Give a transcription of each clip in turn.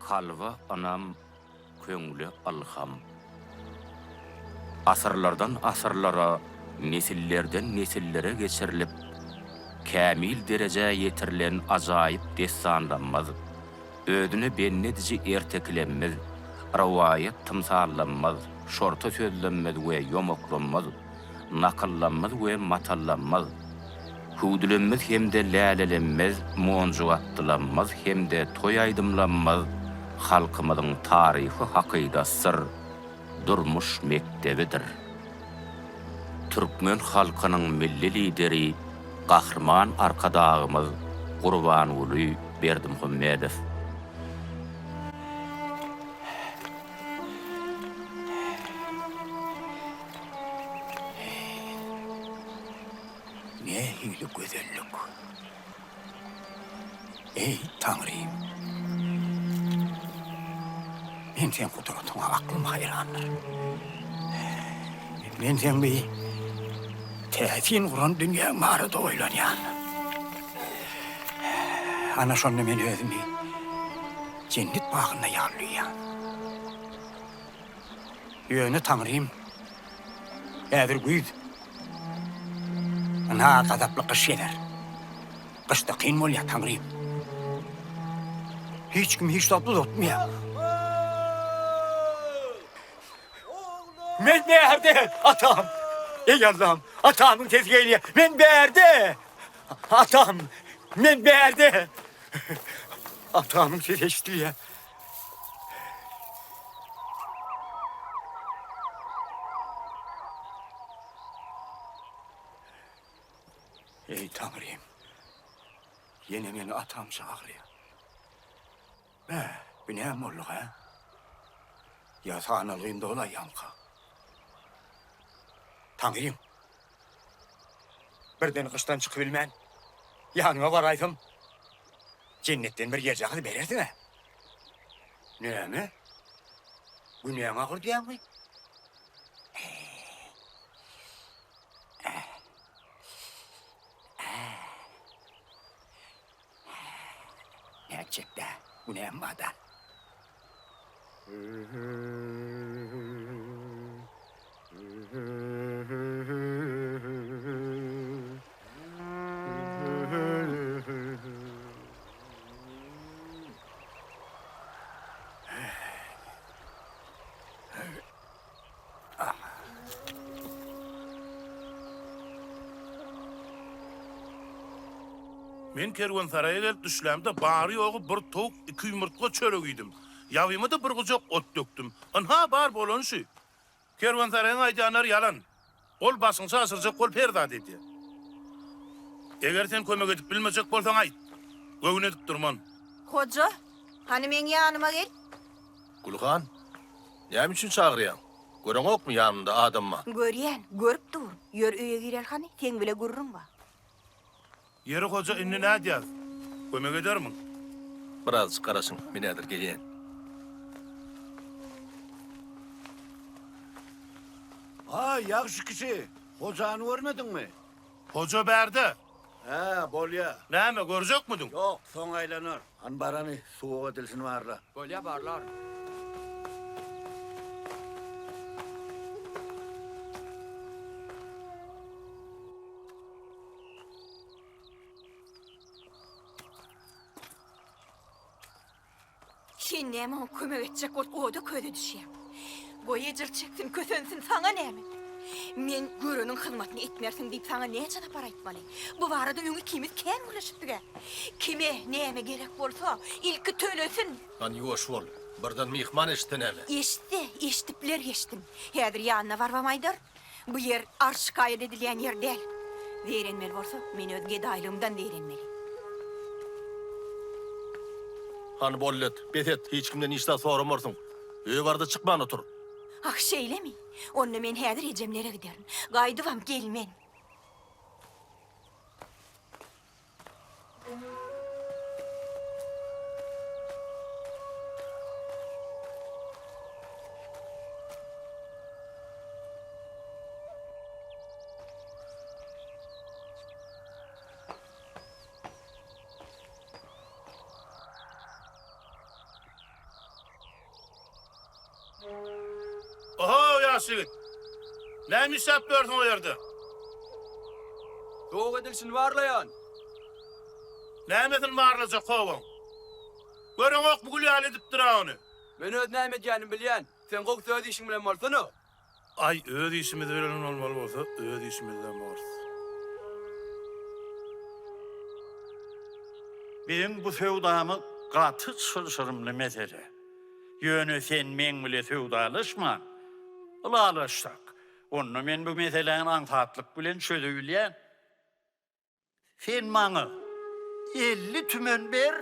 Kalba ynam, köňle ylham. Asyrlardan asyrlara, nesillerden nesillere geçirilip, kämil derejä ýetirilen ajaýyp dessanlarymyz, özüne bendi ediji ertekilerimiz, rowaýat tymsallarymyz, şorta sözlerimiz we ýomaklarymyz, nakyllarymyz we matallarymyz, hüwdülerimiz hem-de lälelerimiz, monjugatdylarymyz hem-de toý aýdymlarymyz halkymyzyň taryhy hakydasydyr, durmuş mekdebidir. Türkmen halkynyň Milli Lideri Gahryman Arkadagymyz Gurbanguly Berdimuhamedow. Nähili gözellik! Eý, Taňrym! Men seň gudratyňa aklym haýrandyr. Men seň bi täsin guran dünýäň barada oýlanýan. Ana şonda men özümi jennet bagynda ýaly duýýan. Ýöne Taňrym, häzir güýz. Ynha, gazaply gyş geler. Gyşda kyn bolýar, Taňrym. Hiç kim hiç zat uzatmaýar. Men bärde, atam! Eý, Allam, atamyň sesi gelýär. Men bärde! Atam, men bärde! Atamyň sesi eşidilýär. Eý, Taňrym, ýene meni atam çagyrýar. Bä, bu näme boldugy, hä? Ýa sanalgym dolaýýamyka? Taňrym, birden gyşdan çykybilmän, ýanyňa baraýsam, jennetden bir ýerjagaz berersiň-ä? Näme? Günäň agyr diýýäňmi? Nätjek-dä, günäm bar-da. Men kerwensaraýa gelip düşlämde bary-ýogy bir towuk, iki ýumurtga çörek iýdim. Ýabyma-da bir gujak ot dökdüm. Ynha, bar bolany şu. Kerwensaraýyň aýdýanlary ýalan. Ol başyňy çaşyrjak bolup her zat edýär. Eger sen kömek edip bilmejek bolsaň aýt. Göwün edip durman. Hoja, hany meň ýanyma gel. Gülhan, näme üçin çagyrýaň? Göreňokmy ýanymda adam bar. Görýän, görüp durun. Ýör öýe gireli hany, seň bile gürrüň bar. Ýeri hoja indi nädýäs? Kömek edermiň? Birazjyk garaşyň, men häzir gelýän. Aý, ýagşy kişi, hojany görmediňmi? Hoja bärde. Hä, bolýa. Näme, görjekmidiň? Ýok, soň aýlanar. Hany barany, suwuk edilsin barla. Bolýa, barlar. Sen näme oňa kömek etjek bolup oda köze düşýäň? Goý ejir çeksin, kösensin, saňa näme? Men göreniň hyzmatyny etmersiň diýip saňa näçe sapar aýtmaly? Bu barada öň ikimiz kän gürleşipdik-ä. Kime näme gerek bolsa, ilki tölesin! Han ýuwaş bol, birden myhman eşitse näme? Eşitse, eşidipler geçsin. Häzir ýanyna barybam aýdar. Bu ýer arz-şikaýat edilýän ýer däl. Zeýrenmeli bolsa, men öz gedaýlygymdan zeýrenmeli. Hany bollet, bes et, hiç kimden hiç zat soramarsyň. Öýe bar-da çykman otur. Ah, şeýlemi? Onda men häzir ejemlere giderin. Gaýdybam gelmen. Ýaş ýigit? Näme işläp ýörsüň o ýerde? Towuk edilişini barlaýan. Nämesini barlajak towugyň? Göreňokmy gül ýaly edipdir-ä ony. Men öz näme edýänimi bilýän. Sen gowusy öz işiň bilen bolsana. Aý, öz işimiz bilen bolmaly bolsa, öz işimizden borus. Biziň bu söwdamyz gaty çylşyrymly mesele. Ýöne sen meň bile söwdalaşman, ylalaşsak, onda men bu meseläni aňsatlyk bilen çözebilýän. Sen maňa 50 tümen ber,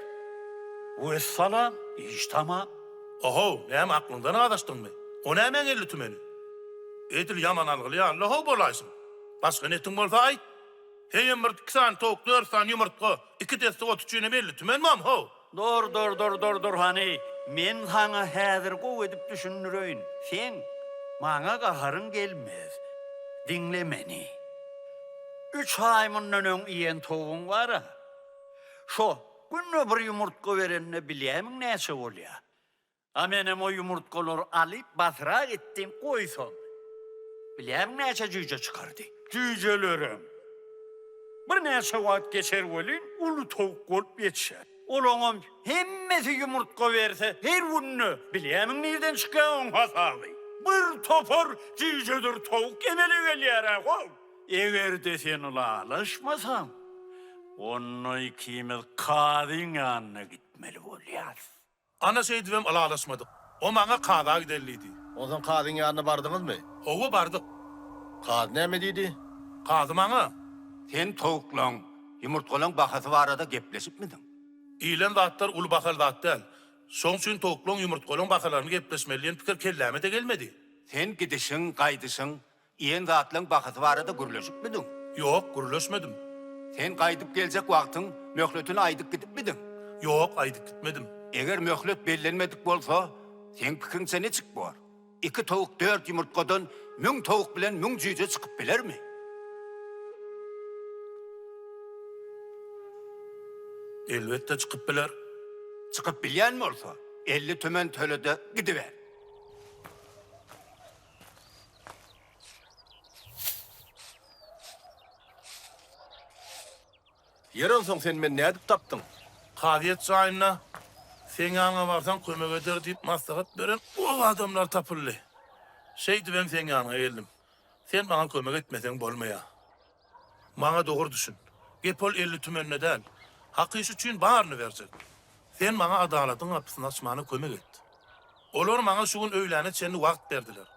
wessalam, iş tamam. Ohow, näme aklyňdan azaşdyňmy? O nämäň 50 tümeni? Edil ýaman algyly ýaly-la-how bolaýsyň. Başga netiň bolsa aýt. Heýem bir iki sany towuk, dört sany ýumurtga, iki desse ot üçinem 50 tümen bam-how? Dur, dur, dur, dur, dur, hany, men saňa häzir gowy edip düşündireýin. Seň maňa gaharyň gelmez. Diňle meni. Üç aý mundan öň iýen towugyň bar-a. Şo, günde bir ýumurtga berende bilýämiň näçe bolýa? A menem o ýumurtgalary alyp basrak etdim goýsam, bilýämiň näçe jüýje çykardy? Jüýjelerem birnäçe wagt geçer welin uly towuk bolup ýetişer. Olaňam hemmesi ýumurtga berse her günde bilýämiň nirden çykýar oň hasaby? Bir topar jüýjedir towuk emele gelýär-ä how! Eger-de sen ylalaşmasaň, onda ikimiz kazyň ýanyna gitmeli bolýarys. Ana şeýdibem ylalaşmadyk. O maňa kaza gideli diýdi. Onsoň kazyň ýanyna bardyňyzmy? Hawa, bardyk. Kazy näme diýdi? Kazy maňa. Sen towuklaň, ýumurtgalaň bahasy barada gepleşipmidiň? Iýlen zatlar uly bahaly zat däl. Şoň üçin towuklaň, ýumurtgalaň bahalaryny gepleşmeli diýen pikir kelläme-de gelmedi. Sen gidişiň, gaýdyşyň, Iýen zatlaň bahasy barada gürleşipmidiň? Ýok, gürleşmedim. Sen gaýdyp geljek wagtyň möhletini aýdyp gidipmidiň? Ýok, aýdyp gitmedim. Eger möhlet bellenmedik bolsa, seň pikiriňçe niçik bor? Iki towuk dört ýumurtgadan müň towuk bilen müň jüýje çykyp bilermi? Elbetde çykyp biler. Çykyp bilýän bolsa, 50 tümen töle-de gidiber. Ýeri onsoň sen meni nädip tapdyň? Kazyýet jaýynda seň ýanyňa barsaň kömek eder diýip maslahat beren gowy adamlar tapyldy. Şeýdibem seň ýanyňa geldim. Sen maňa kömek etmeseň bolmaýar. Maňa dogry düşün. Gep ol 50 tümende däl. Hak iş üçin baryny berjek. Sen maňa adalatyň gapysyny açmana kömek et. Olar maňa şu gün öýläne çenli wagt berdiler.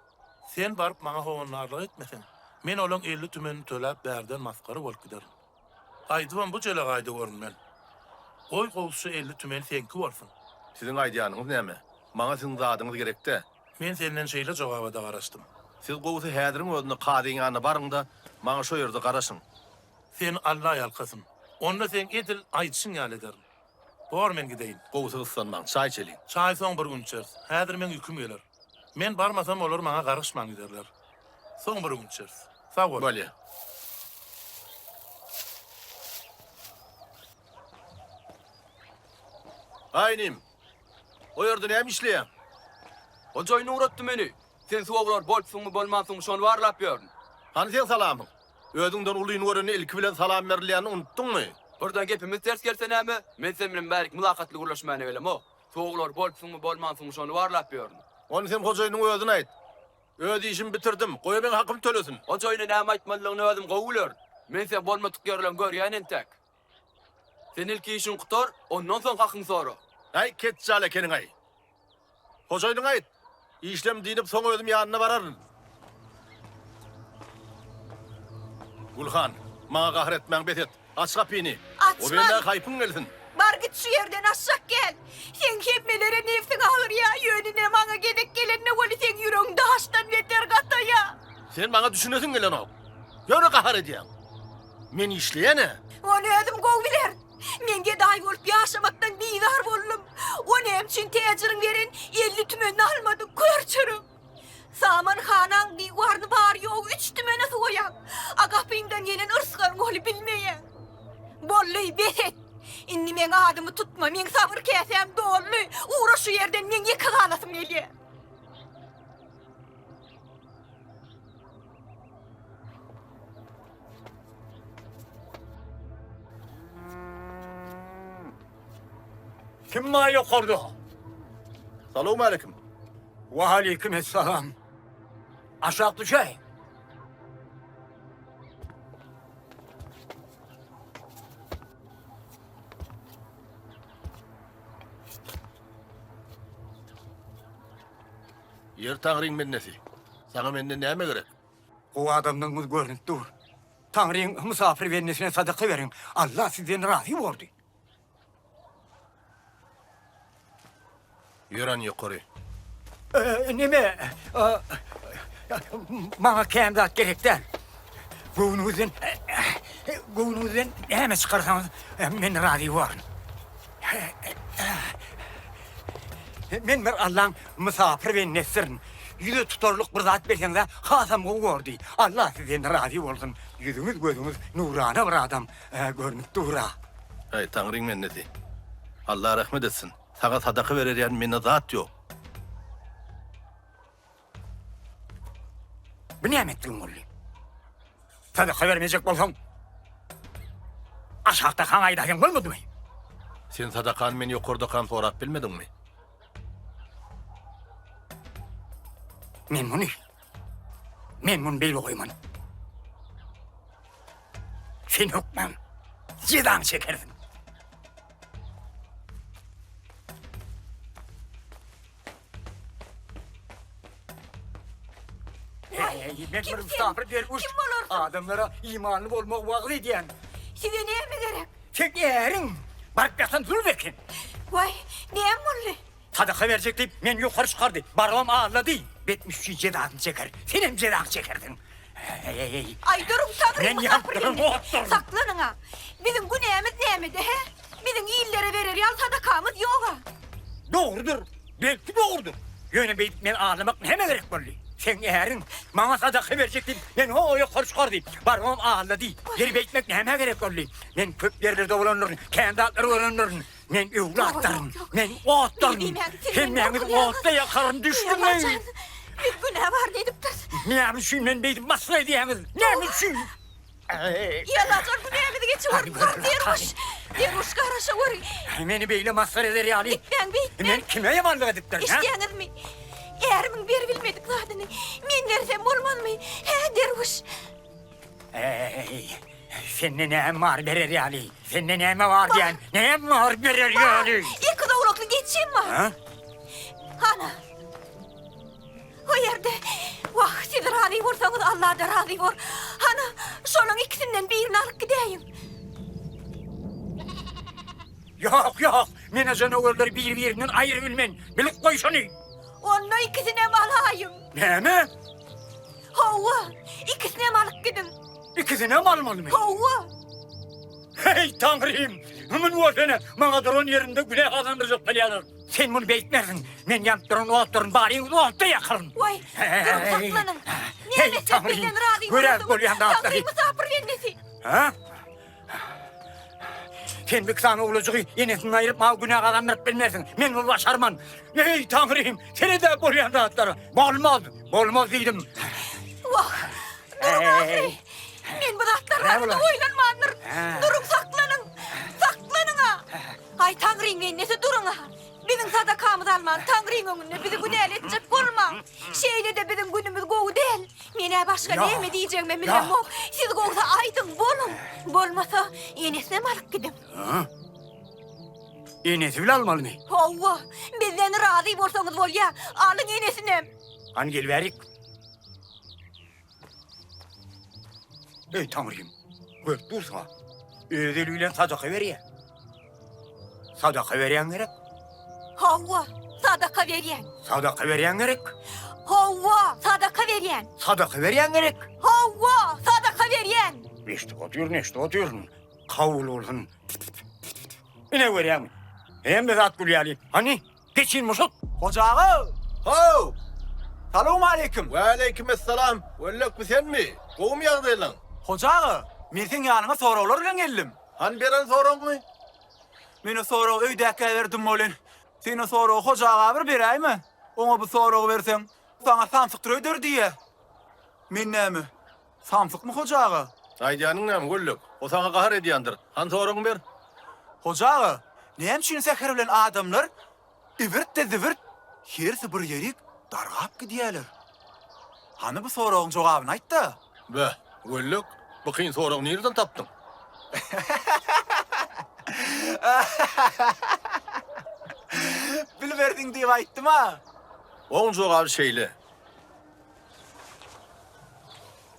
Sen baryp maňa howandarlyk etmeseň, men olaň 50 tümenini töläp bärden masgara bolup giderin. Gaýdybam bu jelegaýda görünmen. Goý gowusy şu 50 tümen seňki bolsun. Siziň aýdýanyňyz näme? Maňa siziň zadyňyz gerek däl. Men senden şeýle jogaba-da garaşdym. Siz gowusy häziriň özünde kazyň ýanyna baryň-da, maňa şo ýerde garaşyň. Seni Alla ýalkasyn. Onda seň edil aýdyşyň ýaly ederin. Bor, men gideýin. Gowusy gyssanmaň, çaý içeliň. Çaý soň bir gün içeris. Häzir meň ýüküm geler. Men barmasam olar maňa garaşman giderler. Soň bir gün içeris. Sag bol. Bolýa. Aý inim, O ýerde näme işleýäň? Hojaýyn ugratdy meni. Sen suwaglar bolupsyňmy, bolmansyňmy, şony barlap ýörün. Hany seň salamyň? Özüňden ulyny görende ilki bilen salam berilýänini unutdyňmy? Birden gepimiz ters gelse näme? Men sen bilen bärik mylakatly gürleşmäne gelemok. Suwaglar bolupsyňmy, bolmansyňmy, şony barlap ýörün. Ony sen hojaýynyň özüne aýt. Öz işimi bitirdim. Goý meň hakymy tölesin. Hojaýyna näme aýtmalydygyny özüm gowy bilerin. Men seň bolmadyk ýerleňi görýän entek. Sen ilki işiňi gutar, ondan soň hakyňy sora. Äý, ketjal ekeniň-aý. Hojaýynyňa aýt, işlem dynyp soň özüm ýanyna bararyn. Gülhan, maňa gahar etmäň bes et. Aç gapyny. Açman. O bendä haýpyň gelsin. Bar git şu ýerden aşak gel. Seň hemmelere nebsiň agyrýa, ýöne ine maňa gezek gelende weli seň ýüregiň daşdan beter gataýa. Sen maňa düşünesiň gelenok. Ýöne gahar edýäň. Men işleýän-ä. Ony özüm gowy bilerin. Men gedaý bolup ýaşamakdan bizar boldum. O näme üçin täjiriň beren 50 tümenini almady, kör çörek. Samanhanaň diwaryny bary-ýogy üç tümene suwaýaň. A gapyňdan gelen yrsgalyň ony bilmeýäň. Boldy, bes et. Indi meň adymy tutma, meň sabyr käsäm doldy. Ugra şu ýerden, meň ýeke galasym gelýär. Kim bar ýokarda? Salowmaleýkim. Waleýkim essalam. Aşak düşäý. Ýer Taňryň bendesi. Saňa menden näme gerek? Gowy adamdygyňyz görnüp dur. Taňryň mysapyr bendesine sadaka beriň. Allah sizden razy bordy. Ýör hany ýokary. Neme, maňa kän zat gerek däl. Göwnüňizden, göwnüňizden näme çykarsaňyz, men razy borun. Men bir Allaň mysapyr bendesidirin. Ýüze tutarlyk bir zat berseňiz-ä hasam gowy bordy. Allah sizden razy bolsun. Ýüzüňiz, gözüňiz nurana bir adam görnüp dur-a. Eý, Taňryň bendesi! Allah rehmet etsin. Saňa sadaka berer ýaly mende zat ýok. Bu näme etdigiň boldy? Sadaka bermejek bolsaň, aşakdakaň aýdaýaň bolmadymy? Sen sadakany men ýokardakam sorap bilmediňmi? Men muny, men muny beýle goýman. Sen hökman jezaňy çekersiň. Waý, Men kim bir sen? musafir derwüş. Kim bolarsyň? Adamlara imanly bolmagy wagyz edýän. Size näme gerek? Seň äriň baryp ýatan zulum eken. Waý, näme boldy? Sadaka berjek diýip, meni ýokary çykardy. Barybam alady. Betmiş üçin jezasyny çeker. Senem jezaňy çekersiň. Eý-eý-eý. Aý, duruň, Taňryň Men mysapyr ýapdyryn, bendesi. otduryn. Saklanyň-a. Biziň günämiz nämede, hä? Biziň illere berer ýaly sadakamyz ýog-a. Dogrudyr. Belki dogrudyr. Ýöne beýdip meni aldamak nämä gerek boldy? Seň äriň maňa sadaka berjek diýip, meni ho-o ýokary çykardy. Barybam aldady. Ýeri beýtmek nämä gerek boldy? Men köp ýerlerde bolandyryn, kän zatlary görendirin. Men öwlatdyryn. Men otdyryn. Hemmäňizi otda ýakaryn, düşdüňmi? Biz günä bar diýdipdiris. Näme üçin meni beýdip masgara edýäňiz? Näme üçin? Ýalajan günämizi geçiwer, derwüş. Derwüş garaşaweri. Meni beýle masgara eder ýaly. Gitmäň, beýtmäň. Men kime ýamanlyk edipdirin, hä? Eşidýäňizmi? Ärimiň beribilmedik zadyny men bersem bolmazmy? Hä, derwüş? Eý, sende näme bar berer ýaly? Sende näme bar diýen? Näme bar berer ýaly? Bar, iki dowlakly geçim bar. Ha? Hana. O ýerde, wah, siz razy bolsaňyz, Allah-da razy bor. Hana, şolaň ikisinden birini alyp gidäýiň. Ýok, ýok, men-ä janawarlary bir-birinden aýyrybilmen. Bilip goý şony. Onda ikisinem alaýyň. Näme? Hawa, ikisinem alyp gidiň. Ikisinem almalymy? Hawa. Heý, Taňrym! Muny görsene, maňa duran ýerimde günä gazandyrjak bolýarlar. Sen muny beýtmersiň. Men ýanyp duran otduryn, baryňyzy otda ýakaryn. Waý, duruň, saklanyň. Näme etsek bizden razy Görä bolýan zatlary. Taňry mysapyr bendesi. Ha? Sen bir sany owlajygy enesinden aýryp maňa günä gazandyryp bilmersiň. Men muny başarman. Eý, Taňrym, sene-de bolýan zatlar. Bolmaz, bolmaz diýdim. Wah, duruň ahyry. Men bu zatlar barada oýlanmandyryn. Duruň, saklanyň. Saklanyň-a. Aý, Taňryň bendesi, duruň-a. Biziň sadakamyzy alman, Taňryň öňünde bizi günäli etjek bolmaň. Şeýle-de biziň günümiz gowy däl. Men-ä başga näme diýjegimem bilemok. Siz gowsy aýdyň, boluň. Bolmasa, enesinem alyp gidiň. Enesi bile almalymy? Hawa, bizden razy bolsaňyz bolýa. Alyň enesinem. Hany gel bärik. Eý, Taňrym, görüp dursuň-a. Öz eli bilen sadaka berýär. Sadaka berýän gerek? Hawa, sadaka berýän. Sadaka berýän gerek? Hawa, sadaka berýän. Sadaka berýän gerek? Hawa, sadaka berýän. Eşidip otyryn, eşidip otyryn. Kabul bolsun. Ine görýäňmi? Hemme zat gül ýaly. Hany, geçin muşuk. Hoja aga! How! Salowmaleýkim! Waleýkim essalam! Wellek bu senmi? Gowumy ýagdaýlaň? Hoja aga, men seň ýanyňa soraglar bilen geldim. Hany beren soragyňy? Men o soragy öýdäkä berdim welin, sen o soragy Hoja aga bir beräýme. Oňa bu soragy berseň, saňa samsykdyr öýder diýýä. Men näme, samsykmy Hoja aga? Aýdýanyň näme, Wellek? O saňa gahar edýändir. Hany soragyňy ber. Hoja aga, Näme üçin säher bilen adamlar ibirt-de-zibirt hersi bir ýerik dargap gidýärler? Hany bu soragyň jogabyny aýt-da. Beh, Wellek, bu kyn soragy nireden tapdyň? Bilmersiň diýip aýtdym-a. Oň jogaby şeýle.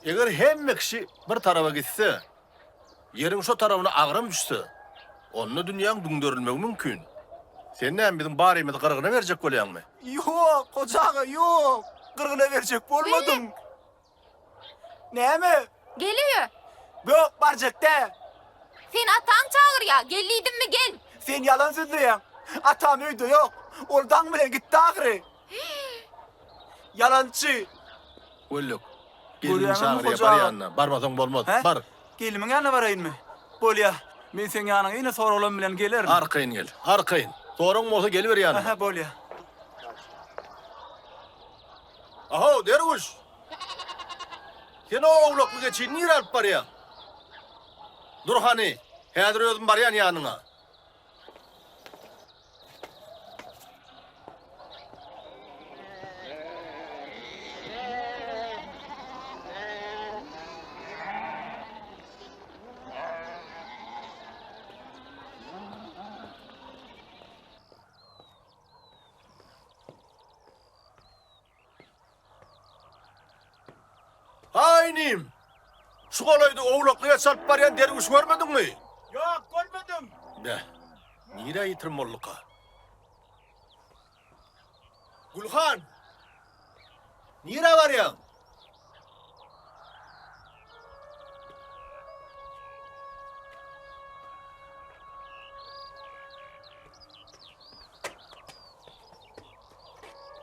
Eger hemme kişi bir taraba gitse, ýeriň şo tarabyna agram düşse, onda dünýäň düňderilmegi mümkin. Sen näme biziň barymyzy gyrgyna berjek bolýaňmy? Ýok, goja aga, ýok. Gyrgyna berjek bolmadym. Näme? Gel öýe. Ýok, barjak däl. Seni ataň çagyrýa, gel diýdimmi, gel. Sen ýalan sözleýäň. Atam öýde ýok. Ol daň bilen gitdi ahyry. Ýalançy. Wellek, gelniň çagyrýa, bar ýanyna. Barmasaň bolmaz. Bar. Gelnimiň ýanyna baraýynmy? Bolýa. Men seň ýanyňa ýene soraglarym bilen gelerin. Arkaýyn gel. Arkaýyn. Soragyň bolsa geliber ýanyma. Aha, bolýa. Ahow, derwüş! Sen o owlakly geçini nirä alyp barýaň? Dur hany, häzir özüm barýan ýanyňa. Haý inim! Şu golaýda owlaklyja çalyp barýan derwüş görmediňmi? Ýok, görmedim. Beh, nirä ýitirim bolduka? Gülhan! Nirä barýaň?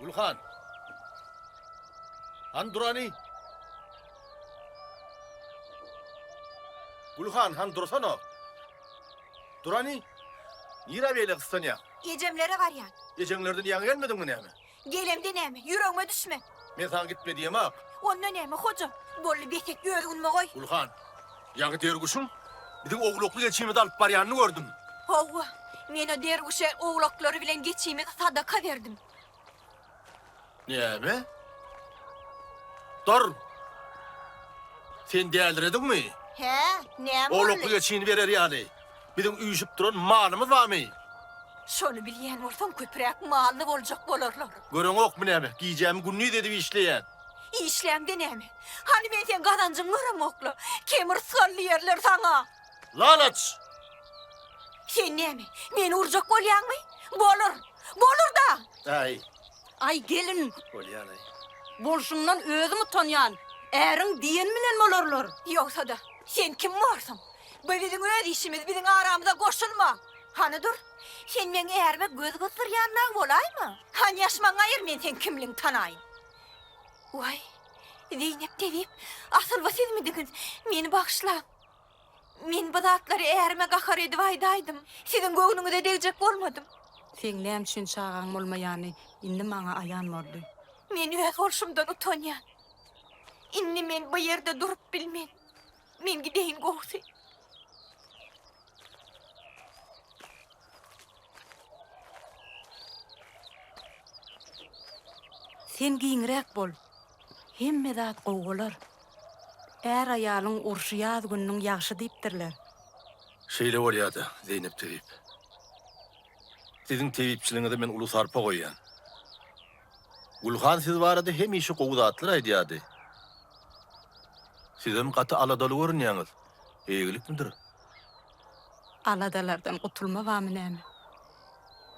Gülhan! Han durany! Gülhan, han dursana! Durany! Nirä beýle gyssanýaň? Ejemlere barýan. Ejeňlerden ýaňy gelmediňmi näme? Gelemde näme, ýüregime düşme. Men saňa gitme diýemok. Onda näme, hoja? Boldy, bes et, öz günüme goý. Gülhan, ýaňy derguşuň biziň owlakly geçimizi alyp barýanyny gördüm. Hawa, men o derguşa owlaklary bilen geçimizi sadaka berdim. Näme? Dur! Sen dälirediňmi? Hä, näme boldy? Owlakly geçini berer ýaly, biziň üýşüp duran malymyz barmy? Şony bilýän bolsaň, köpräk mally boljak bolarlar. Göreňokmy näme, gijämi gündiz edip işleýän. Işläňde näme? Hany men seň gazanjyňy göremok-la. Kem rysgal diýerler saňa. Lalaç! Sen näme, meni urjak bolýaňmy? Bolar! Bolar-da! Aý. Aý, gelin. Bolýan-aý. Bolşuňdan özüm utanýan. Äriň diýeni bilen bolarlar. Ýogsa-da, sen kim borsuň? Bu biziň öz işimiz, biziň aramyza goşulma! Hany dur, sen meň ärime göz gyzdyrýan nag bolaýma? Hany ýaşmagyňy aýyr, men seň kimligiňi tanaýyn. Waý, Zeýnep tebip, asyl bu sizmidiňiz? Meni bagyşlaň. Men bu zatlary ärime gahar edip aýdaýdym. Siziň göwnüňize degjek bolmadym. Seň näme üçin çagaň bolmaýany indi maňa aýan boldy. Men öz bolşumdan utanýan. Indi men bu ýerde durup bilmen. Men gideýin gowusy. Sen giňräk bol. Hemme zat gowy bolar. Är-aýalyň urşy ýaz gününiň ýagşy diýipdirler. Şeýle bolýa-da, Zeýnep tebip. Siziň tebipçiligiňize men uly sarpa goýýan. Gülhan siz barada hemişe gowy zatlar aýdýardy. Sizem gaty aladaly görünýäňiz. Eýgilikmidir? Aladalardan gutulma barmy näme?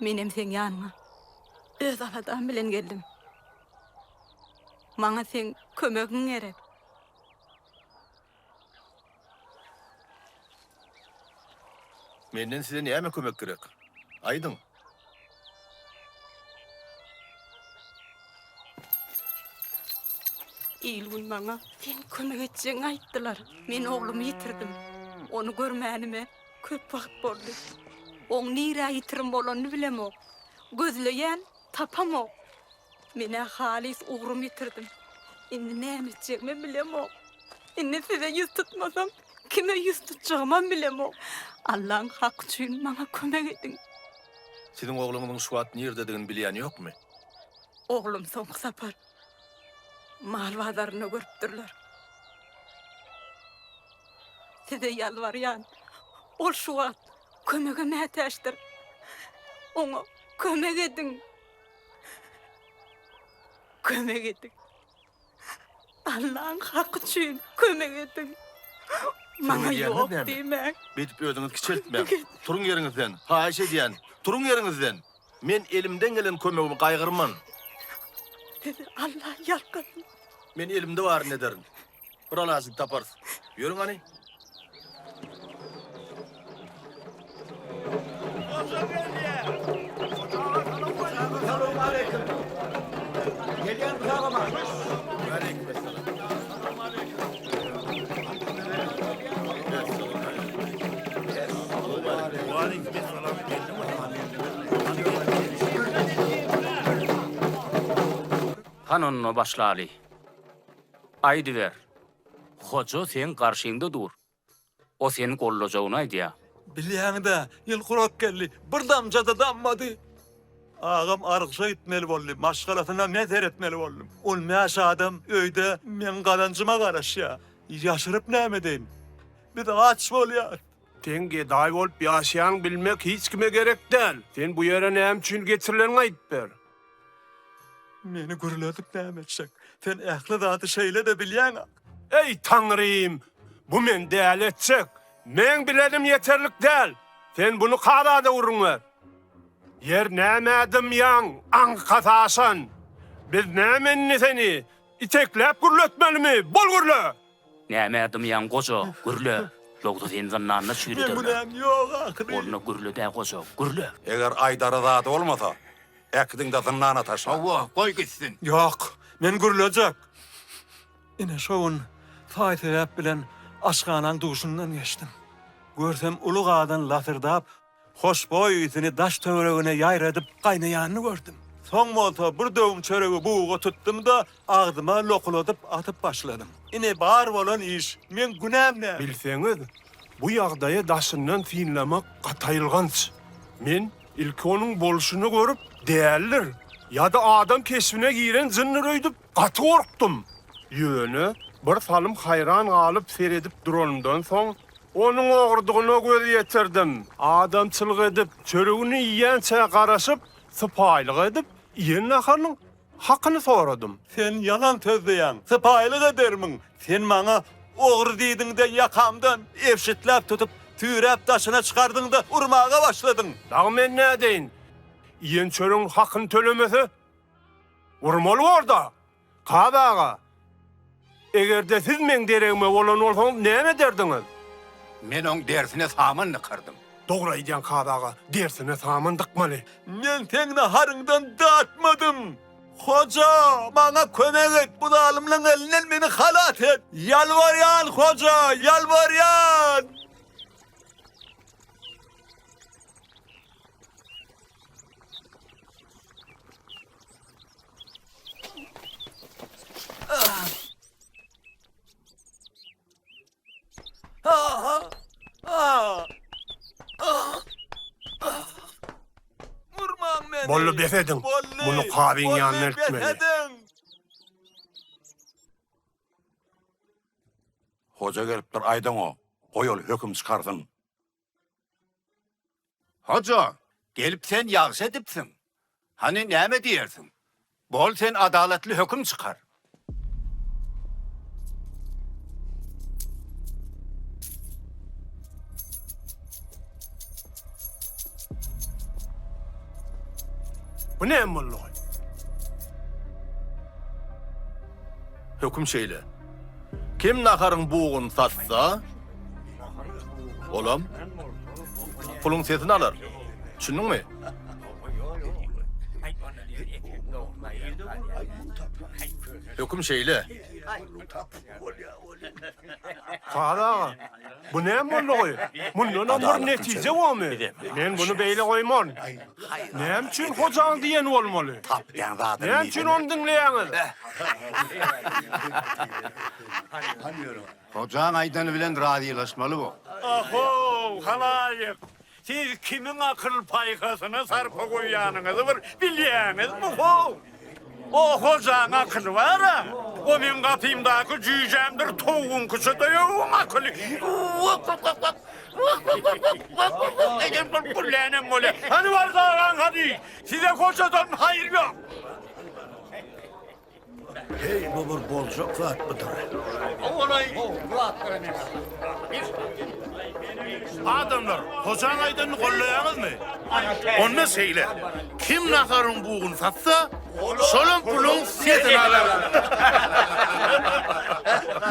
Menem seň ýanyňa öz aladam bilen geldim. Maňa seň kömegiň gerek. Menden size näme kömek gerek? Aýdyň. Il-gün maňa seň kömek etjegiňi aýtdylar. Men oglumy ýitirdim. Ony görmänime köp wagt boldy. Oň nirä ýitirim bolanyny bilemok. Gözleýän, tapamok. Men-ä halys ugrumy ýitirdim. Indi näme etjegimem bilemok. Indi size ýüz tutmasam, kime ýüz tutjagymam bilemok. Allaň haky üçin maňa kömek ediň. Siziň ogluňyzyň şu wagt nirededigini bilýän ýokmy? Oglum soňky sapar mal bazarynda görüpdirler. Size ýalbarýan, ol şu wagt kömege mätäçdir. Oňa kömek ediň. Kömek ediň. Allaň haky üçin kömek ediň. Maňa ýok diýmäň. Beýdip özüňizi kiçeltmäň. Turuň ýeriňizden, haýyş edýän, turuň ýeriňizden. Men elimden gelen kömegimi gaýgyrman. Sizi Alla ýalkasyn. Men elimde baryny ederin. Bir alajyny taparys. Ýörüň hany. Hoja gelýär. Salowmaleýkim. Gelýän sagama. Waleýkim essalam. Waleýkim essalam. Hany onda başlaly. Aýdyber. Hoja seň garşyňda dur. O seni goldajagyny aýdýar. Bilýäň-dä, ýyl gurak geldi, bir damja-da dammady. Agam argyşa gitmeli boldy, maşgalasyna men seretmeli boldum. On bäş adam öýde meň gazanjyma garaşýar. Ýaşyryp näme edeýin? Biz aç bolýarys. Seň gedaý bolup ýaşaýanyňy bilmek hiç kime gerek däl. Sen bu ýere näme üçin getirileniňi aýdyp ber. Meni gürledip näme etjek? Sen ähli zady şeýle-de bilýäň-ä. Eý, Taňrym! Bu meni däli etjek. Meň bilenim ýeterlik däl. Sen buny kaza-da gürrüň ber. Ýer nämä dymýaň, aňkasy aşan? Biz näme indi seni itekläp gürletmelimi? Bol gürle! Nämä dymýaň goja, gürle! Ýogsa seni zyndanda Meň çüýrederler. günäm ýok ahyry. Onda gürle-dä goja, gürle! Eger aýdara zady bolmasa, äkidiň-de zyndana taşla. Hawa, goý gitsin. Ýok, men gürlejek. Ine şo gün saý-sebäp bilen aşhanaň duşundan geçdim. Görsem uly gazan lasyrdap, hoşboý ysyny daş-töweregine ýaýradyp gaýnaýanyny gördüm. Soň bolsa bir döwüm çöregi buga tutdum-da, agzyma lokuladyp atyp başladym. Ine bar bolan iş. Meň günäm näme? Bilseňiz, bu ýagdaýy daşyndan synlamak gaty aýylganç. Men ilki onuň bolşuny görüp, dälidir ýa-da adam keşbine giren jyndyr öýdüp gaty gorkdum. Ýöne bir salym haýran galyp seredip duranymdan soň, onuň ogrudygyna göz ýetirdim. Adamçylyk edip, çöregini iýýänçä garaşyp, sypaýylyk edip, iýen naharynyň hakyny soradym. Sen ýalan sözleýäň, sypaýylyk edermiň? Sen maňa ogry diýdiň-de, ýakamdan ebşitläp tutup, süýräp daşyna çykardyň-da, urmaga başladyň. Dagy men nädeýin? Iýen çöregiň hakyny tölemese, urmaly bor-da! Kazy aga, eger-de siz meň deregime bolan bolsaňyz näme ederdiňiz? Men oň dersine saman dykardym. Dogry aýdýaň Kazy aga, dersine saman dykmaly. Men seň naharyňdan datmadym. Hoja, maňa kömek et, bu zalymlaň elinden meni halas et. Ýalbarýan, hoja, ýalbarýan! Vurmaň meni. Boldy bes ediň. Boldy. Muny kazyň Boldy, ýanyna bes eltmeli. ediň. Hoja gelipdir aýdaňo, goý ol höküm çykarsyn. Hoja, gelip sen ýagşy edipsiň. Hany näme diýersiň? Bol sen adalatly höküm çykar. Bu näme boldugy? Höküm şeýle. Kim naharyň buguny satsa, olam puluň sesini alar. Düşündiňmi? Höküm şeýle. Kazy aga, bu näme boldugy? Mundanam bir netije bormy? Men muny beýle goýman. Näme üçin hojaň diýeni bolmaly? Tapýan zadyny Näme üçin ony diňleýäňiz? Hojaň aýdany bilen razylaşmaly bor. Ahow, halaýyk! Siz kimiň akyl-paýhasyna sarpa goýýanyňyzy bir bilýäňizmi, how? O hojaň akyly bar-a. O meň gapymdaky jüýjämdir towugyňkyça-da ýok oň akyly. Wak-wak-wak-wak! Wak-wak-wak-wak! Wak-wak-wak! Eden bolup gürlänem bolýar. Hany bar dagaň hany! Size hojadan haýyr ýok. Heý, bu bir boljak zatmydyr? Adamlar, hojaň aýdanyny gollaýaňyzmy? Onda şeýle, kim naharyň buguny satsa, şolam puluň sesini alar.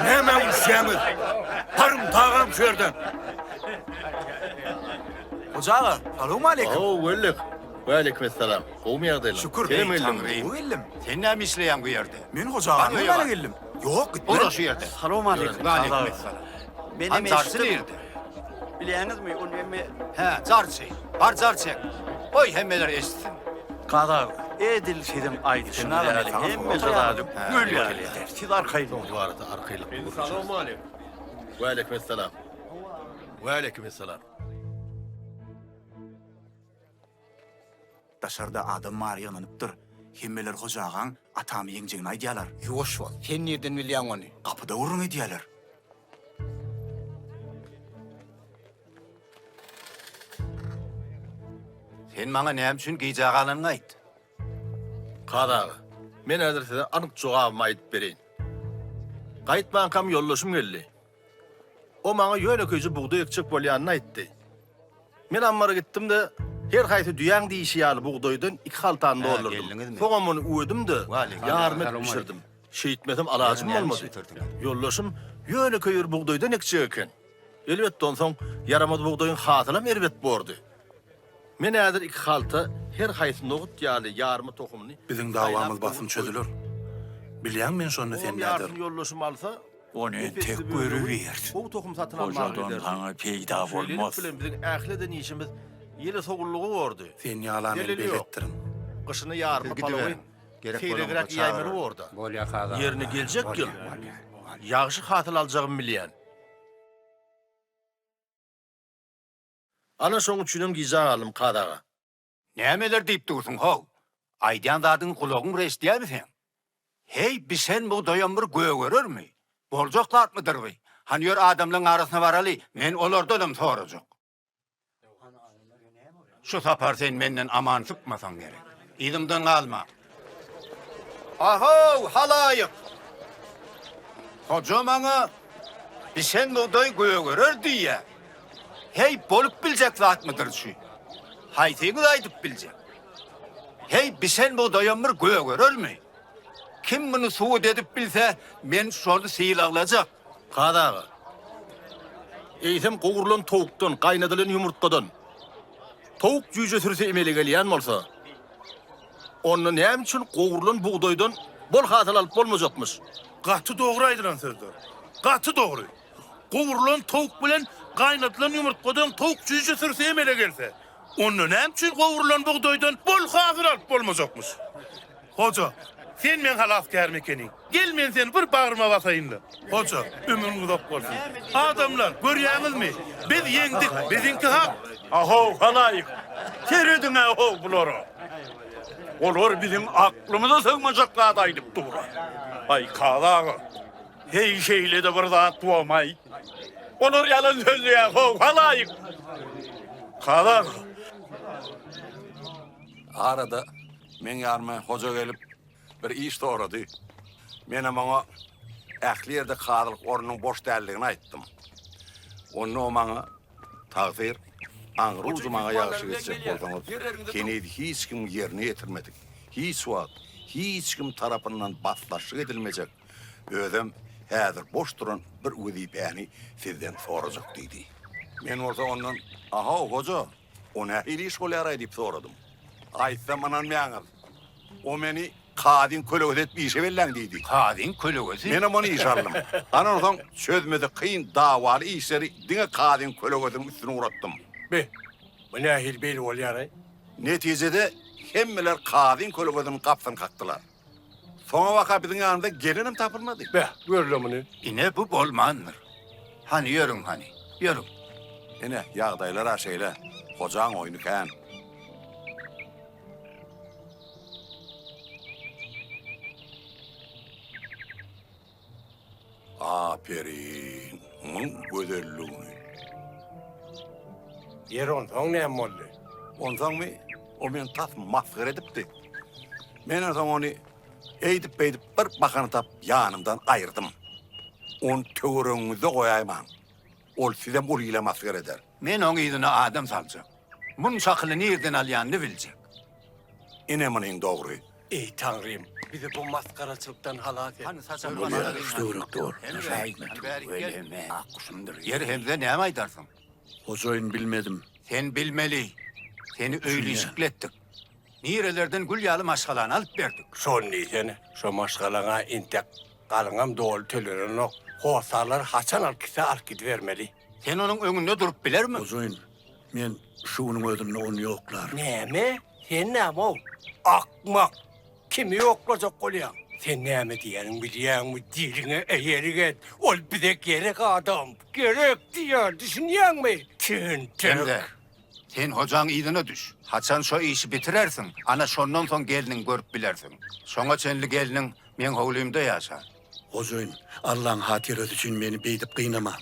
Nämä gülüşýäňiz? Baryň, dagaň şu ýerden! Hoja aga, salowmaleýkim. Hawa, Wellek. Waleýkim essalam. Gowumy ýagdaýlaň? Şükür. Senem geldiňmi? Gowy geldim. Sen näme işleýäň bu ýerde? Men hoja agany görmäne geldim. Ýok, gitmen. Ora şu ýerde. Salowmaleýkim. Waleýkim essalam. Menem Han jarçy eşitdim. nirde? Bilýäňizmi, ol emme Hä, jarçy. Bar jar çek. Goý hemmeler eşitsin. Gazak, edil siziň aýdyşyňyz ýaly hemme zady gül ýaly eder. Siz arkaýyn boluň. Bu barada arkaýynlyk gürleşeris. Salowmaleýkim. Waleýkim essalam. Waleýkim essalam. Daşarda adam bary ýygnanypdyr. Hemmeler Hoja agaň atamy ýeňjegini aýdýalar. Ýuwaş bol. Sen nirden bilýäň ony? Gapyda gürrüň edýäler. Sen maňa näme üçin gijä galanyňy aýt. Kazy aga, men häzir size anyk jogabymy aýdyp bereýin. Gaýtmankam ýoldaşym geldi. O maňa ýönekeýje bugdaý ekjek bolýanyny aýtdy. Men ammara gitdim-de, her haýsy düýäň diýşi ýaly bugdaýdan iki haltany doldurdym. Soňam ony üwedim-de, ýarym edip bişirdim. Şeýtmesem alajym bolmady. Ýoldaşym ýönekeý bir bugdaýdan ekjek eken. Elbetde, onsoň ýaramaz bugdaýyň hasylam erbet bordy. Men häzir iki halta her haýsy nohut ýaly ýarma tohumyny Biziň saýlap dawamyz gowy basym goýdum. çözüler. Bilýäň men şonda sen Oňam näderin. ýarsyny ýoldaşym alsa, Ony ep-esli entek bölegi görübiris. gowy tohum satyn almaga Hojadan giderdi. saňa peýda Şeýlelik bolmaz. bilen biziň ähli eden işimiz ýele sowullygy bordy. Sen ýala men Zeleli ýok. beletdirin. Gyşyna ýarma Siz palawy gidiberiň. Gerek bolanda seýregräk iýäýmeli çagyrar. borda. Bolýa kazy aga. Ýerine geljek ýyl Bolýa, bolýa. ýagşy hasyl aljagymy bilýän. Ana şoň üçinem gijä galdym, kazy aga. Nämeler diýip dursuň, how? Aýdýan zadyňy gulagyň bir eşidýärmi seň? Heý, bişen bugdaýam bir gögerermi? Boljak zatmydyr bi? Hany ýör adamlaň arasyna baraly, men olardanam sorajak. Şu sapar sen menden aman sypmasaň gerek. Yzymdan galma. Ahow, halaýyk! Hoja maňa bişen bugdaý gögerer diýýär. Heý, bolup biljek zatmydyr şu? Haýsyňyz aýdyp biljek? Heý, bişen bugdaýam bir gögerermi? Kim muny subut edip bilse, men şony sylaglajak. Kazy aga, eýsem gowrulan towukdan, gaýnadylan ýumurtgadan towuk jüýje sürüsi emele gelýän bolsa, onda näme üçin gowrulan bugdaýdan bol hasyl alyp bolmajakmyş? Gaty dogry aýdylan sözler. Gaty dogry. Gowrulan towuk bilen gaýnadylan ýumurtgadan towuk jüýje sürüsi emele gelse, onda näme üçin gowrulan bugdaýdan bol hasyl alyp bolmajakmyş? Hoja, sen meň halasgärim ekeniň. Gel men seni bir bagryma basaýyn-da. Hoja, ömrüň uzak bolsun. Adamlar, görýäňizmi? Biz ýeňdik, biziňki hak. Ahow, halaýyk! Serediň-ä how bulara! Olar biziň aklymyza sygmajak zat aýdyp dur-a. Aý, kazy aga, heý şeýle-de bir zat bomaý. Olar ýalan sözleýär how, halaýyk! Kazy aga. Arada meň ýanyma hoja gelip, Bir iş sorady. Menem oňa ähli ýerde kazylyk ornunyň boş däldigini aýtdym. Onda o maňa, Tagsyr, aňry ujy maňa ýagşy geçjek bolsaňyz, heniz hiç kim ýerine ýetirmedik, hiç wagt hiç kim tarapyndan basdaşlyk edilmejek, özem häzir boş duran bir wezipäni sizden sorajak diýdi. Men bolsa ondan, Ahow, hoja, O nähili iş bolýar-aý diýip soradym. Aýtsam ynanmaýaňyz. O meni kazyň kölegesi edip işe belläň diýdi. Kazyň kölegesi? Menem ony işe aldym. Ana onsoň çözmesi kyn dawaly işleri diňe kazyň kölegesiniň üstüne ugratdym. Be, bu nähili beýle bolýar-aý? Netijede hemmeler kazyň kölegesiniň gapysyny kakdylar. Soňabaka biziň ýanymyza gelenem tapylmady. Beh, gör-le muny. Ine bu bolmandyr. Hany ýörüň hany, ýörüň. Ine, ýagdaýlar-a şeýle. Hojaň oýny kän. Aperin, muň gözelligini. Ýeri onsoň näme boldy? Onsoňmy, ol meni tas masgara edipdi. Men onsoň ony eýdip-beýdip bir bahana tapyp ýanymdan aýyrdym. Ony töweregiňizde goýaýmaň. Ol sizem uly ile masgara eder. Men oň yzyna adam saljak. Munça akyly nirden alýanyny biljek. Ine munyň dogry. Eý Taňrym, bizi bu masgaraçylykdan halas et. Hany saçak Bolýar, şu töwerekde bol. Akguşumdyr. Ýeri Hemze näme aýdarsyň? Hojaýyn bilmedim. Sen bilmeli. Seni öýli-işikli etdik. Nirelerden gül ýaly maşgalany alyp berdik. Şony diýsene, şo maşgalaňa entek galyňam doly tölenenok. Hossarlar haçan alyp gitse alyp gidibermeli. Sen onuň öňünde durup bilermiň? Hojaýyn, men şu günüň özünde ony ýoklaryn. Näme? Sen näme-ow? Akmak! Kimi ýoklajak bolýaň? Sen näme diýýäniňi bilýäňmi? Diliňe eýelik et. Ol bize gerek adam. Gerek diýýän, düşünýäňmi? Tentek! Hemze, sen hojaň yzyna düş. Haçan şo işi bitirersiň, ana şondan soň gelniňi görüp bilersiň. Şoňa çenli gelniň meň howlymda ýaşar. Hojaýyn, Allaň hatyrasy üçin meni beýdip gynama.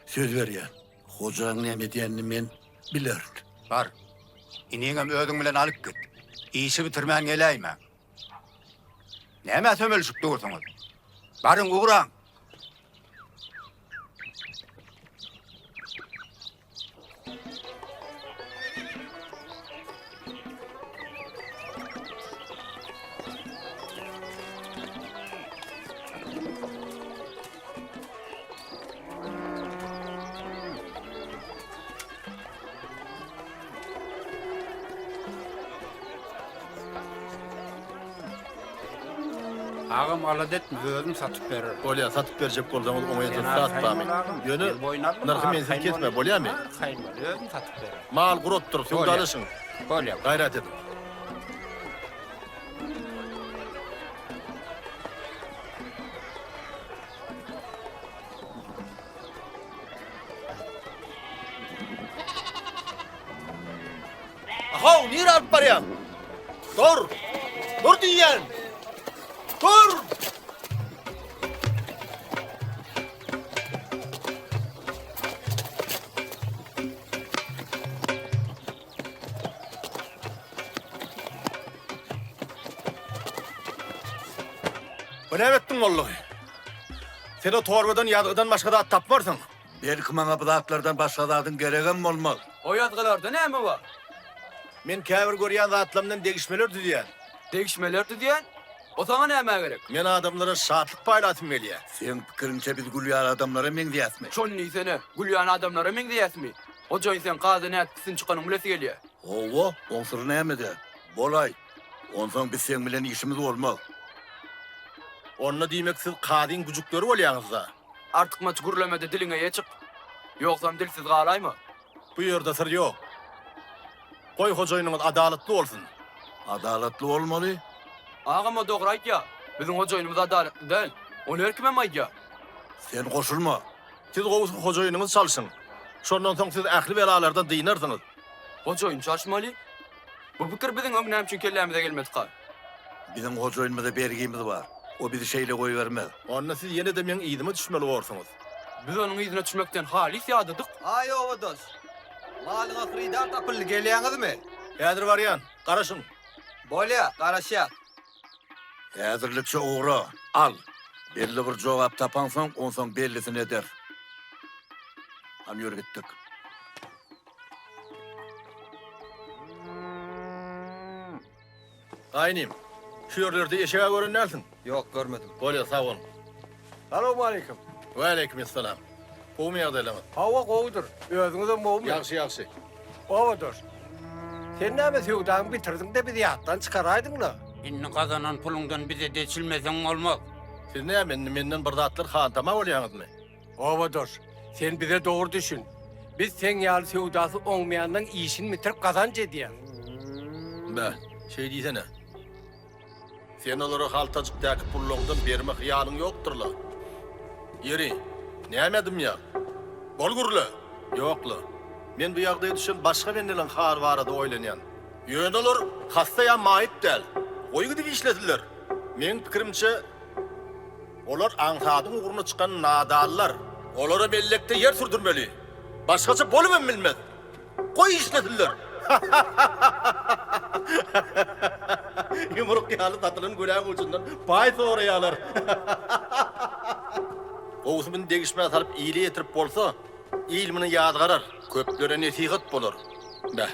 Söz berýän, hojaň näme edýänini men bilerin. Bar, iniňem özüň bilen alyp git. Işi bitirmän geläýmäň. Nämä sömelişip dursuňyz? Baryň, ugraň! Agam alada etme özüm satyp bererin. Bolýa satyp berjek bolsaňyz oňa ýeten zat barmy? Ýöne nyrhy mensiz kesme bolýamy? Arkaýyn bol özüm satyp bererin. Mal guratdyr söwdalaşyň. Bolýa. Gaýrat ediň. Ahow, nirä alyp barýaň? Dur! Dur diýýän! Dur! Bu näme etdiň boldugy? Sen o torbadan ýazgydan başga zat tapmarsyň. Belki maňa bu zatlardan başga zadyň geregem bolmaz. O ýazgylarda näme bar? Men käbir görýän zatlarymdan degişmeler düzýän. Degişmeler düzýän? O saňa nämä gerek? Men adamlara şatlyk paýlasym gelýär. Seň pikiriňçe biz gülýän adamlara meňzeýäsmi? Şony diýsene, gülýän adamlara meňzeýäsmi? Hojaýyn seň kazy nädip üstün çykanyňy bilesi gelýär. Hawa, oň syry nämede? Bolaý. Onsoň biz seň bilen işimiz bolmaz. Onda diýmek siz kazyň güjükleri bolýaňyz-da? Artykmaç gürleme-de diliňe eýe çyk. Ýogsam dilsiz galaýma. Bu ýerde syr ýok. Goý hojaýynyňyz adalatly bolsun. Adalatly bolmaly. Agam o dogry aýdýar. Biziň hojaýynymyz adalatly däl. Ony her kimem aýdýar. Sen goşulma. Siz gowusy hojaýynyňyzy çalşyň. Şondan soň siz ähli belalardan dynarsyňyz. Hojaýyn çalşmaly? Bu pikir biziň öň näme üçin kellämize gelmedika? Biziň hojaýynymyza bergimiz bar. O bizi şeýle goýbermez. Onda siz ýene-de meň yzyma düşmeli borsuňyz. Biz onuň yzyna düşmekden halys ýadadyk. Aý, obadaş! Malyňa hyrydar tapyldy, gelýäňizmi? Häzir barýan. Garaşyň. Bolýa, garaşýas. Häzirlikçe ugra. Al. Belli bir jogap tapaňsoň, onsoň bellisini ederis. Hany ýör gitdik. Gaýnym, şu ýerlerde eşeg-ä gören dälsiň? Ýok, görmedim. Bolýar, sag boluň. Salowmaleýkim. Waleýkim essalam. Gowumy ýagdaýlaryňyz? Hawa, gowudyr. Özüňizem gowumy? Ýagşy, ýagşy. Obadaş, sen näme söwdaňy bitirdiň-de bizi ýatdan çykaraýdyň-la? Indi gazanan puluňdan bize deçilmeseň bolmaz. Siz näme, indi menden bir zatlar hantama bolýaňyzmy? Obadaş, sen bize dogry düşün. Biz seň ýaly söwdasy oňmaýanlaň işini bitirip gazanç edýäs. Beh, şeý diýsene. Sen olara haltajykdaky pullaňdan berme hyýalyň ýokdur-la. Ýeri, nämä dymýaň? Bol gürle! Ýok-la. Men bu ýagdaýa düşen başga bendeleň haly barada oýlanýan. Ýöne olar hassa ýa maýyp däl. Goý gidip işlesinler. Meň pikirimçe, olar aňsadyň ugruna çykan nadanlar. Olara mellekde ýer sürdürmeli. Başgaça bolubam bilmez. Goý işlesinler. Ýumruk ýaly satylan göläň ujundan paý soraýarlar. Gowusy muny degişmä salyp ile ýetirip bolsa, il muny ýazgarar, köplere nesihat bolar. Beh.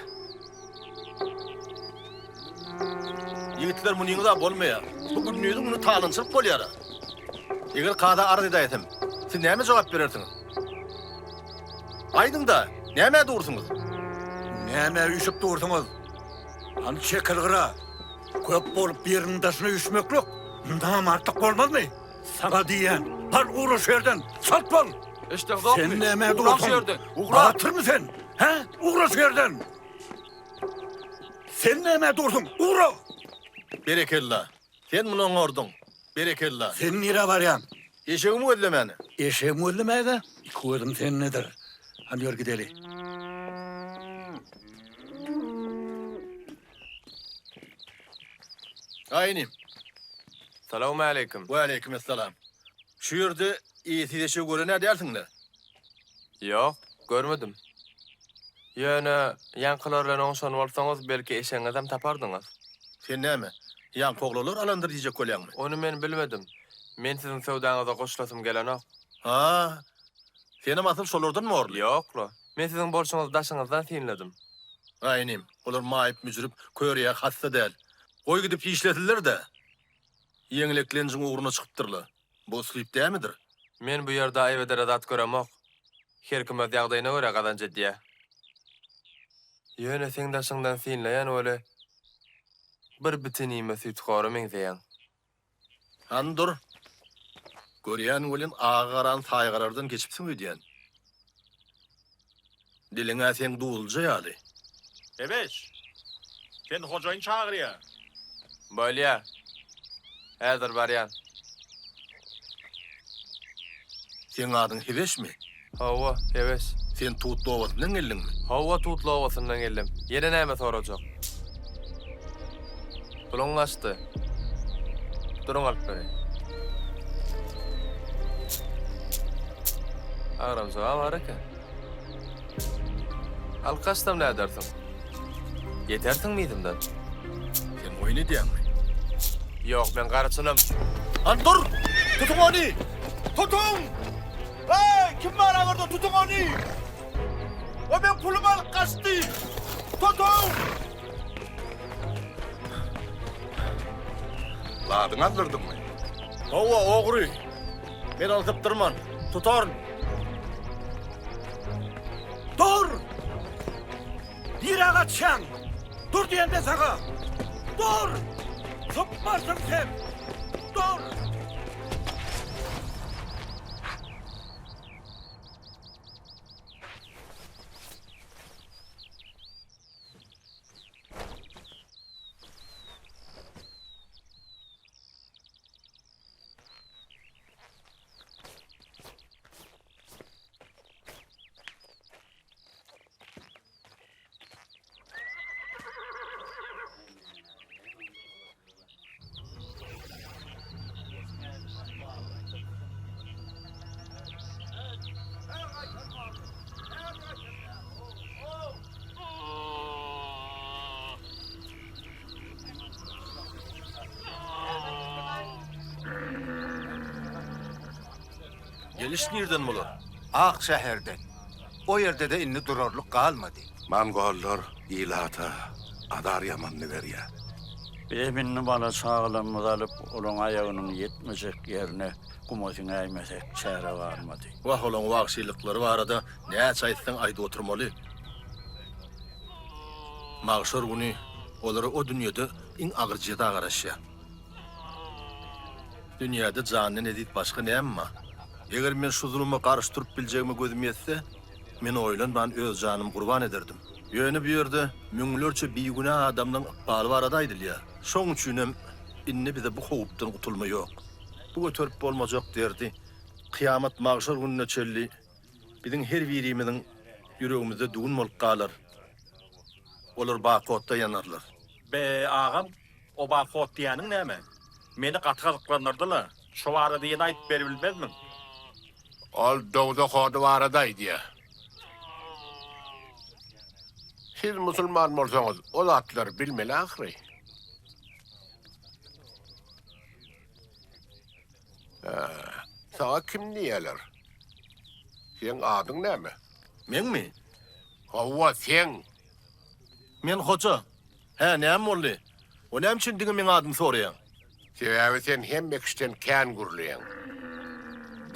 Ýigitler munyňyz-a bolmaýar. Bu gündiziň güni talaňçylyk bolýar-a. Eger kaza arz edäýsem, siz näme jogap berersiňiz? Aýdyň-da, nämä dursuňyz? Nämä üýşüp dursuňyz? Hany çekil gyra. Köp bolup biriniň daşyna üýşmeklik namartlyk bolmazmy? Saňa diýýän, bar ugra şu ýerden, çalt bol! Eşdeňzokmy? Sen nämä Ugraň şu dursuň? ýerden, ugra! Batyrmy sen? Hä? Ugra şu ýerden! Sen nämä dursuň? Ugra! Berekella. Sen muny oňardyň. Berekella. Sen nirä barýaň? Eşegimi gözlemäne. Eşegimi gözlemäge? Iki gözüm sendedir. Hany ýör gideli. Aý inim. Salawmaleýkim. Waleýkim essalam. Şu ýerde eýesiz eşegi gören-ä dälsiň-le? Ýok, görmedim. Ýöne, ýaňkylar bilen oňşan bolsaňyz, belki eşegiňizem tapardyňyz. Sen näme, ýaňky oglanlar alandyr diýjek bolýaňmy? Ony men bilmedim. Men siziň söwdaňyza goşulasym gelenok. Ha, senem asyl şolardan borly. Ýok-la. Men siziň bolşuňyzy daşyňyzdan synladym. Aý inim, olar maýyp-müjrüp, kör ýa hassa däl. Goý gidip işlesinler-dä. Ýeňleklenjiň ugruna çykypdyrlar. Bu uslyp dämidir? Men bu ýerde aýyp edere zat göremok. Her kim öz ýagdaýyna görä gazanç edýä. Ýöne seň daşyňdan synlaýan weli bir bitinime süýthora meňzeýäň. Hany dur. Görýän welin agy-garany saýgarardan geçipsiň öýdýän. Diliň-ä seň duzluja ýaly. Hebeş! Seni hojaýyn çagyrýa. Bolýa. Häzir barýan. Seň adyň Hebeşmi? Hawa, Hebeş. Sen Tutly obasyndan geldiňmi? Hawa, Tutly obasyndan geldim. Ýene näme sorajak? Puluň gaçdy. Duruň alyp bereýin. Agramjyga bar eken. Alyp gaçsam nädersiň? Ýetersiňmi yzymdan? Sen oýun edýäňmi? Ýok, men garaçynym. Han dur! Tutuň ony! Tutuň! Heý, kim bar aňyrda, tutuň ony! O meň pulumy alyp gaçdy! Tutuň! Zadyňy aldyrdyňmy? Hawa, ogry. Men ony sypdyrman. Tutaryn. Dur! Nirä gaçýaň? Dur diýende saňa! Dur! Sypmarsyň sen! Dur! Geliş nirden bolar? Ak şäherden. O ýerde-de indi durarlyk galmady. Mongollar ilata azar ýamanyny berýär. Bizem indi bala-çagalarymyzy alyp, olaň aýagynyň ýetmejek ýerine guma siňäýmesek, çäre galmady. Wah, olaň wagşylyklary barada näçe aýtsaň aýdyp oturmaly. Magşar güni olara o dünýede iň agyr jeza garaşýar. Dünýäde jandan eziz başga näme bar? Eger men şu zuluma garşy durup biljegime gözüm ýetse, men oýlanman öz janymy gurban ederdim. Ýöne bu ýerde müňlerçe bigünä adamlaryň ykbaly barada aýdylýar. Şoň üçinem indi bize bu howpdan gutulma ýok. Bu göterip bolmajak derdi kyýamat-magşar gününe çenli biziň her birimiziň. ýüregimizde düwün bolup galar. Olar baky otda ýanarlar. Be, agam, o baky ot diýýäniň näme? Meni gaty gyzyklandyrdy-la. Şo barada ýene aýdyp beribilmezmiň? Ol dowzah ody barada aýdýar. Siz musulman bolsaňyz, o zatlary bilmeli ahyry. Hä, saňa kim diýýärler? Seň adyň näme? Meňmi? Hawa, seň. Men Hoja. Hä, näme boldy? O näme üçin diňe meň adymy soraýaň? Sebäbi sen hemme kişiden kän gürleýäň.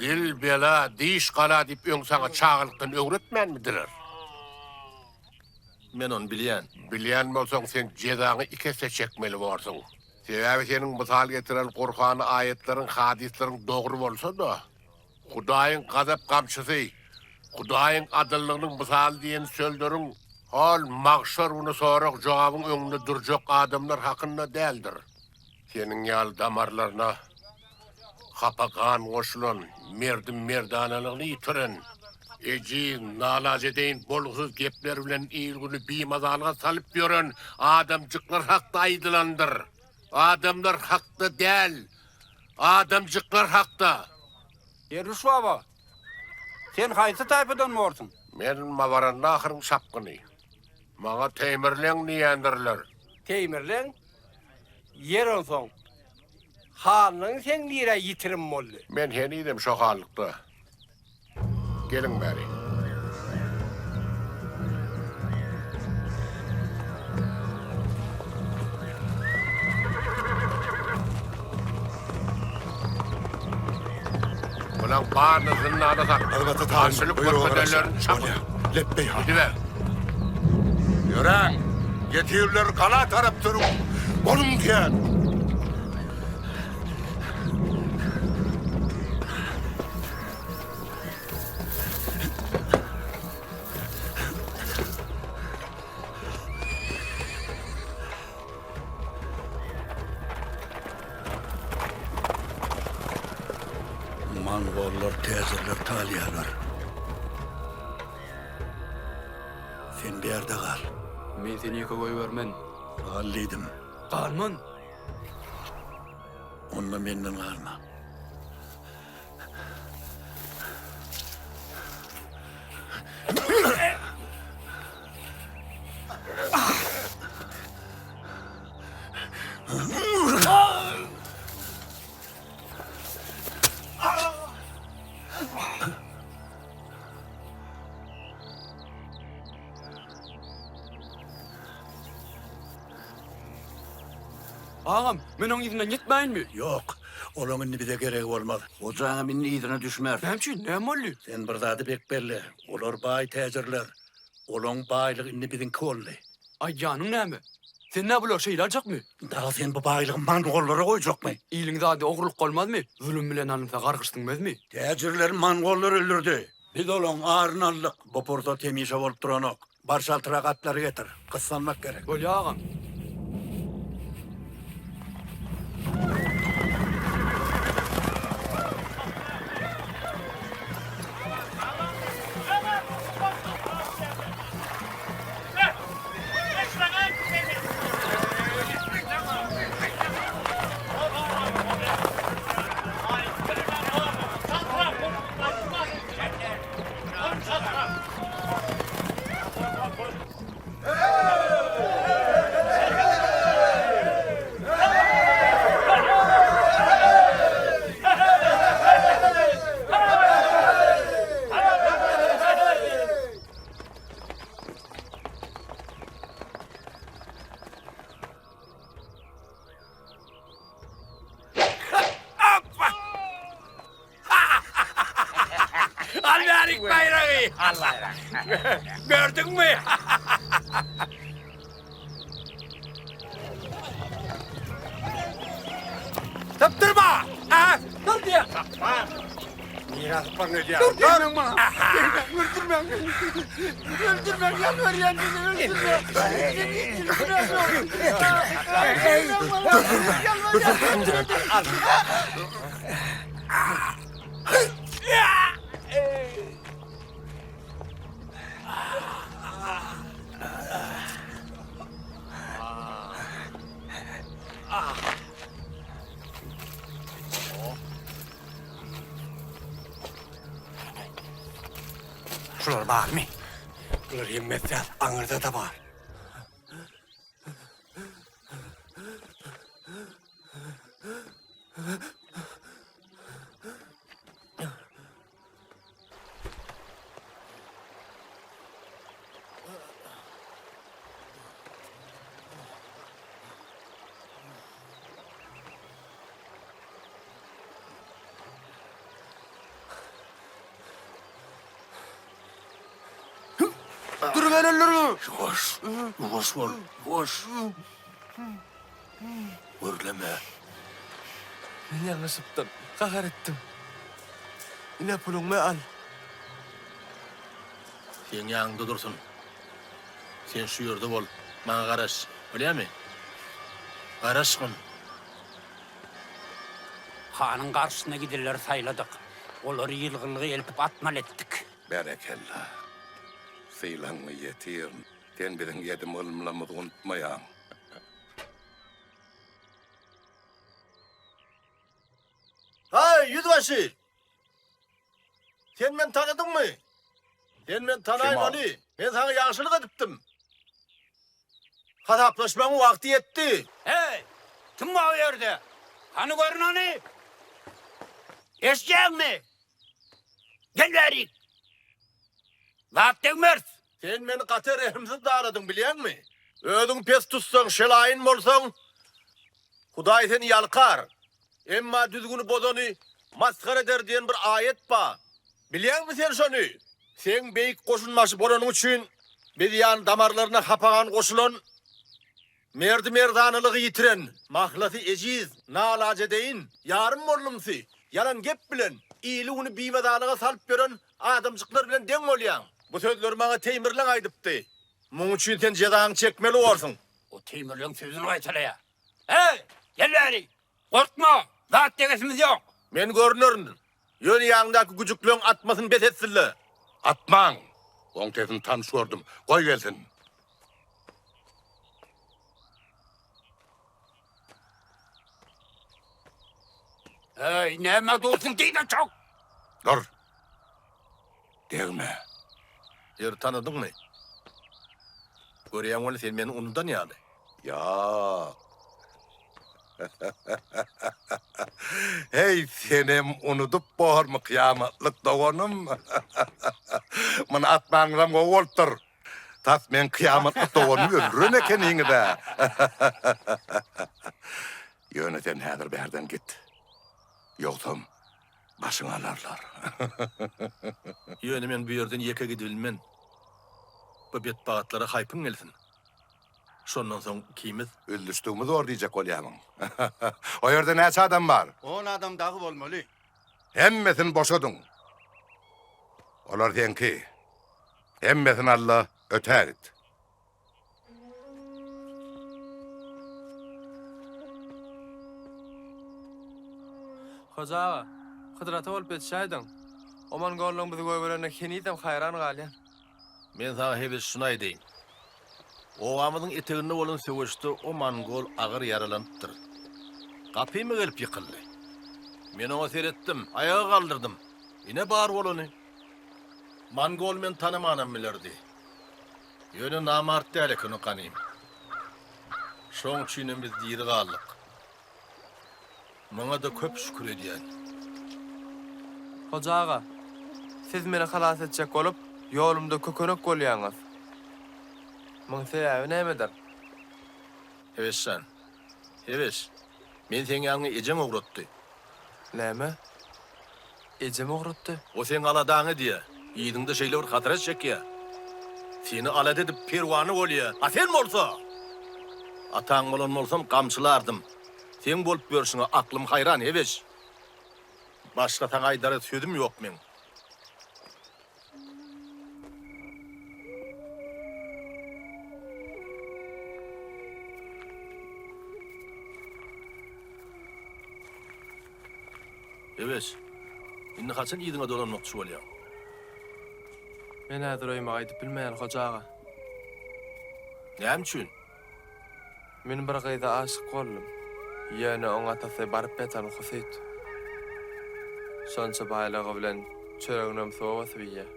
Dil bela, diş gala diýip öň saňa çagalykdan öwretmänmidiler? Men ony bilýän. Bilýän bolsaň sen jezaňy iki esse çekmeli borsuň. Sebäbi seniň mysal getiren Gurhany aýatlaryň, hadyslaryň dogry bolsa-da, Hudaýyň gazap gamçysy, Hudaýyň adyllygynyň mysaly diýen sözleriň hol magşar güni sorag-jogabyň öňünde durjak adamlar hakynda däldir. Seniň ýaly damarlaryna hapa gan goşulan, merdi-merdanalygyny ýitiren, ejiz, nalajedeýin bolgusyz gepler bilen il-güni bimazalyga salyp ýören adamjyklar hakda aýdylandyr. Adamlar hakda däl, adamjyklar hakda. Derwüş baba, sen haýsy taýpadan borsuň? Men Mawarannahyryň çapgyny. Maňa Teýmirleň diýendirler. Teýmirleň? Ýer onsoň, hanlygyň seň nirä ýitirim boldy? Men henizem şo hanlykda. Geliň bäri. Bulaň baryny zyndana sal. Hyzmata taýyn. Garşylyk Buýruga görkezenlerini garaşýan. çapyň. Bolýar. Lepbeý han. Gidiber. Ýöräň! Ýetirler gala tarap sürüň! Boluň diýen! Mongollar täjirleri talýarlar. Sen bärde gal. Men seni ýeke goýbermen. Gal diýdim. Galman. Onda menden galma. Agam, men oň yzyndan ýetmäýinmi? Ýok, olaň indi bize geregi bolmaz. Hojaňam indi yzyna düşmez. Näme üçin? Näme boldy? Sen bir zady bek belle, olar baý täjirler. Olaň baýlygy indi biziňki boldy. Aýdýanyň näme? Sen nä bulary şeýle aljakmy? Dagy sen bu baýlygy mongollara goýjakmy? Iliň zady ogurlyk bolmazmy? Zulum bilen alynsa gargyş siňmezmi? Täjirleri mongollar öldürdi. Biz olaň aryny aldyk. Bu pursat hemişe bolup duranok. Bar çaltrak atlary getir. Gyssanmak gerek. Bolýa agam. Al bärik baýragy. Allah. Gördüňmi? Tapdyrma! Aha, dur diýýär. Nirä sypaň edýär? Dur diýmäň maňa. Öldürmäň. Öldürmäň, ýalbarýan size, öldürmäň. Şular barmy? Bular hemmesi däl, aňyrda-da bar. Dur ben öldürürüm. Ýuwaş, ýuwaş bol, ýuwaş. Gürleme. Men ýalňyşypdym, gahar etdim. Ine puluňy al. Seň ýanyňda dursun. Sen şu ýerde bol, maňa garaş, bolýamy? Garaşgyn. Hanyň garşysyna gidenleri saýladyk. Olary ýylgynlyga eltip atmaly etdik. Berekella. Sylagyňy ýetir. Sen biziň edim-gylymlarymyzy unutmaýaň. Haý, ýüzbaşy! Sen meni tanadyňmy? Sen meni tanaýmaly. Men saňa ýagşylyk edipdim. Hasaplaşmagyň wagty ýetdi. Heý, kim bar o ýerde? Hany görün ony? Eşidýäňmi? Gel bärik. Zat degmeris. Sen meni gaty rehimsiz daradyň, bilýäňmi? Özüňi pes tutsaň, şelaýyn bolsaň, Hudaý seni ýalkar. Emma düzgüni bozany masgara eder diýen bir aýat bar. Bilýäňmi sen şony? Seň beýik goşunbaşy bolanyň üçin biz ýan damarlaryna hapa gan goşulan, merdi-merdanalygy ýitiren, mahlasy ejiz, nalajedeýin, ýarym bollumsy, ýalan gep bilen ili-güni bimazalyga salyp ýören adamjyklar bilen deň bolýaň. Bu sözleri maňa Teýmirleň aýdypdy. Muň üçin sen jezaňy çekmeli borsuň. O Teýmirleň sözüni gaýtalaýar. Heý, gel bäri! Gorkma, zat degesimiz ýok. Men görünerin. Ýöne ýanyňdaky güjükleň atmasyny bes etsinler. Atmaň! Oň sesini tanyş gördüm. Goý gelsin. Heý, näme dursuň diýde çok! Dur. Degme. Ýeri tanadyňmy? Görýän weli sen meni unudan ýaly. Ýok. Heý, senem unudyp bormy kyýamatlyk doganym? Muny atmagyňyzam gowy bolupdyr. Tas meň kyýamatlyk doganymy öldüren ekeniňiz-ä. Ýöne sen häzir bärden git. Ýogsam başyňy alarlar. Ýöne men bu ýerden ýeke gidibilmen. Bu betbagytlara haýpym gelsin. Şondan soň ikimiz. Üzlüşdigimiz bor diýjek bolýamyň? O ýerde näçe adam bar? On adam dagy bolmaly. Hemmesini boşadyň. Olar seňki. Hemmesini al-da, ötä git. Hoja aga, Hydyr ata bolup ýetişäýdiň. O mongollaryň bizi goýberenine henizem haýran galýan. Men saňa hebes şuny aýdaýyn. Obamyzyň eteginde bolan söweşde o mongol agyr ýaralanypdyr. Gapyma gelip ýykyldy. Men oňa seretdim, aýaga galdyrdym. Ine bar bolany. Mongol meni tanamanam bilerdi. Ýöne namart däl eken o ganym. Şoň üçinem biz diri galdyk. Muňa-da köp şükür edýän. Hoja aga, siz meni halas etjek bolup, ýolumda kökenek bolýaňyz. Muň sebäbi nämedir? Hebeş jan, Hebeş, meni seň ýanyňa ejeň ugratdy. Näme? Ejem ugratdy? O seň aladaňy edýä. Yzyňda şeýle bir hasrat çekýä. Seni alada edip perwana bolýa. A sen bolsa! Ataň bolan bolsam gamçylardym. Seň bolup ýörşüňe aklym haýran, Hebeş. Başga saňa aýdara sözüm ýok meň. Hebeş, indi haçan yzyňa dolanmakçy bolýaň? Men häzir öýüme gaýdyp bilmeýän, hoja aga. Näme üçin? Men bir gyza aşyk boldum. Ýöne oň atasy baryp ýatan husyt. Şonça baýlygy bilen çöreginem suwa basyp iýýär.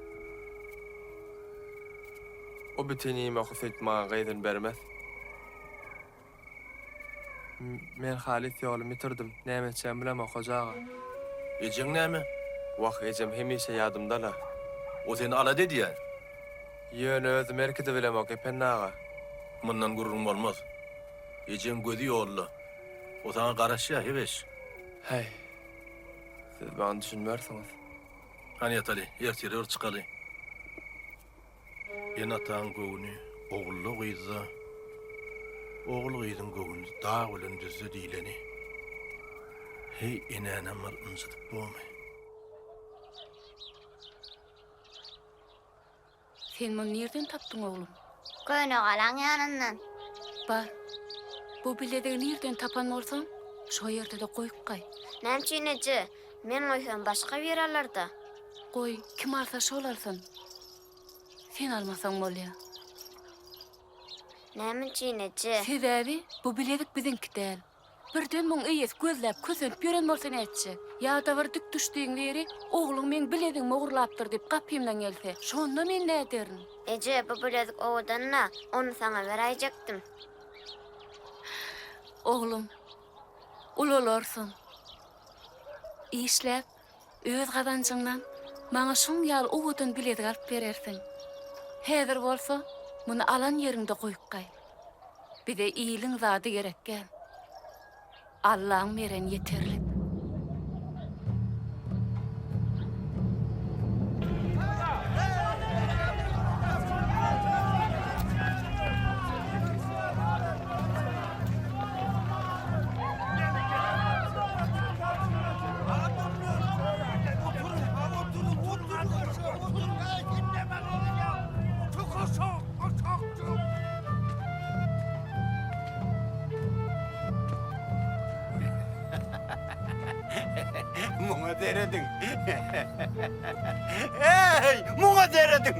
O bitin iýme husyt maňa gyzyny bermez. Men halys ýolumy ýitirdim. Näme etjegimi bilemok, hoja aga. Ejeň näme? Wah, ejem hemişe ýadymda-la. O seni alada edýär. Ýöne özüm erkidi bilemok, Ependi aga. Mundan gürrüň bolmaz. Ejeň gözi ýolda. O saňa garaşýar, hebeş. Häý, siz maňa düşünmersiňiz. Hany ýataly, ertire bir çykaly. Ene-ataň göwni ogulda-gyzda, ogul-gyzyň göwni dag bilen düzde diýleni. Heý, enänem bir ynjydyp bormy? Sen muny nirden tapdyň, oglum? Köne galaň ýanyndan. Bar, bu bilezigi nirden tapan bolsaň, şo ýerde-de goýup gaý. Näme üçin eje? Men goýsam başga biri alar-da. Goý, kim alsa şol alsyn. Sen almasaň bolýa. Näme üçin eje? Sebäbi bu bilezik biziňki däl. Birden muň eýesi gözläp kösenip ýören bolsa nätjek? Ýa-da bir dikdüşdiň biri ogluň meň bilezigimi ogurlapdyr diýip gapymdan gelse, şonda men näderin? Eje, bu bilezik owadan-da, ony saňa beräýjekdim. Oglum, ulalarsyň. Işläp, öz gazanjyňdan maňa şuň ýaly owadan bilezik alyp berersiň. Häzir bolsa muny alan ýeriňde goýup gaý. Bize iliň zady gerek däl. Allaň bereni ýeterlik. Muňa serediň. Eý, muňa serediň.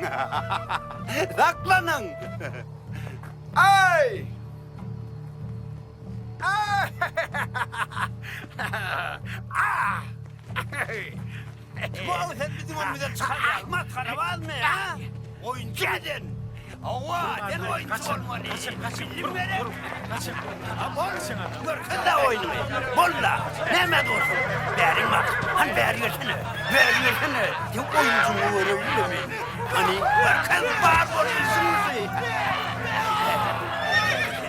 Saklanyň. Eý! Tumaw sen biziň önümizden çykarýaň. Masgara bazmy, ha? Oýunçy sen. Hawa, sen oýunçy bolmaly. Bildim gerek. Bol, görkez-dä oýnuňy. Bol-la, nämä dursuň? Bäriň bak. Hany bäri gelsene. Bäri gelsene. Sen oýunjyňy göreýin-le men. Hany, görkez bar boluşyňyzy.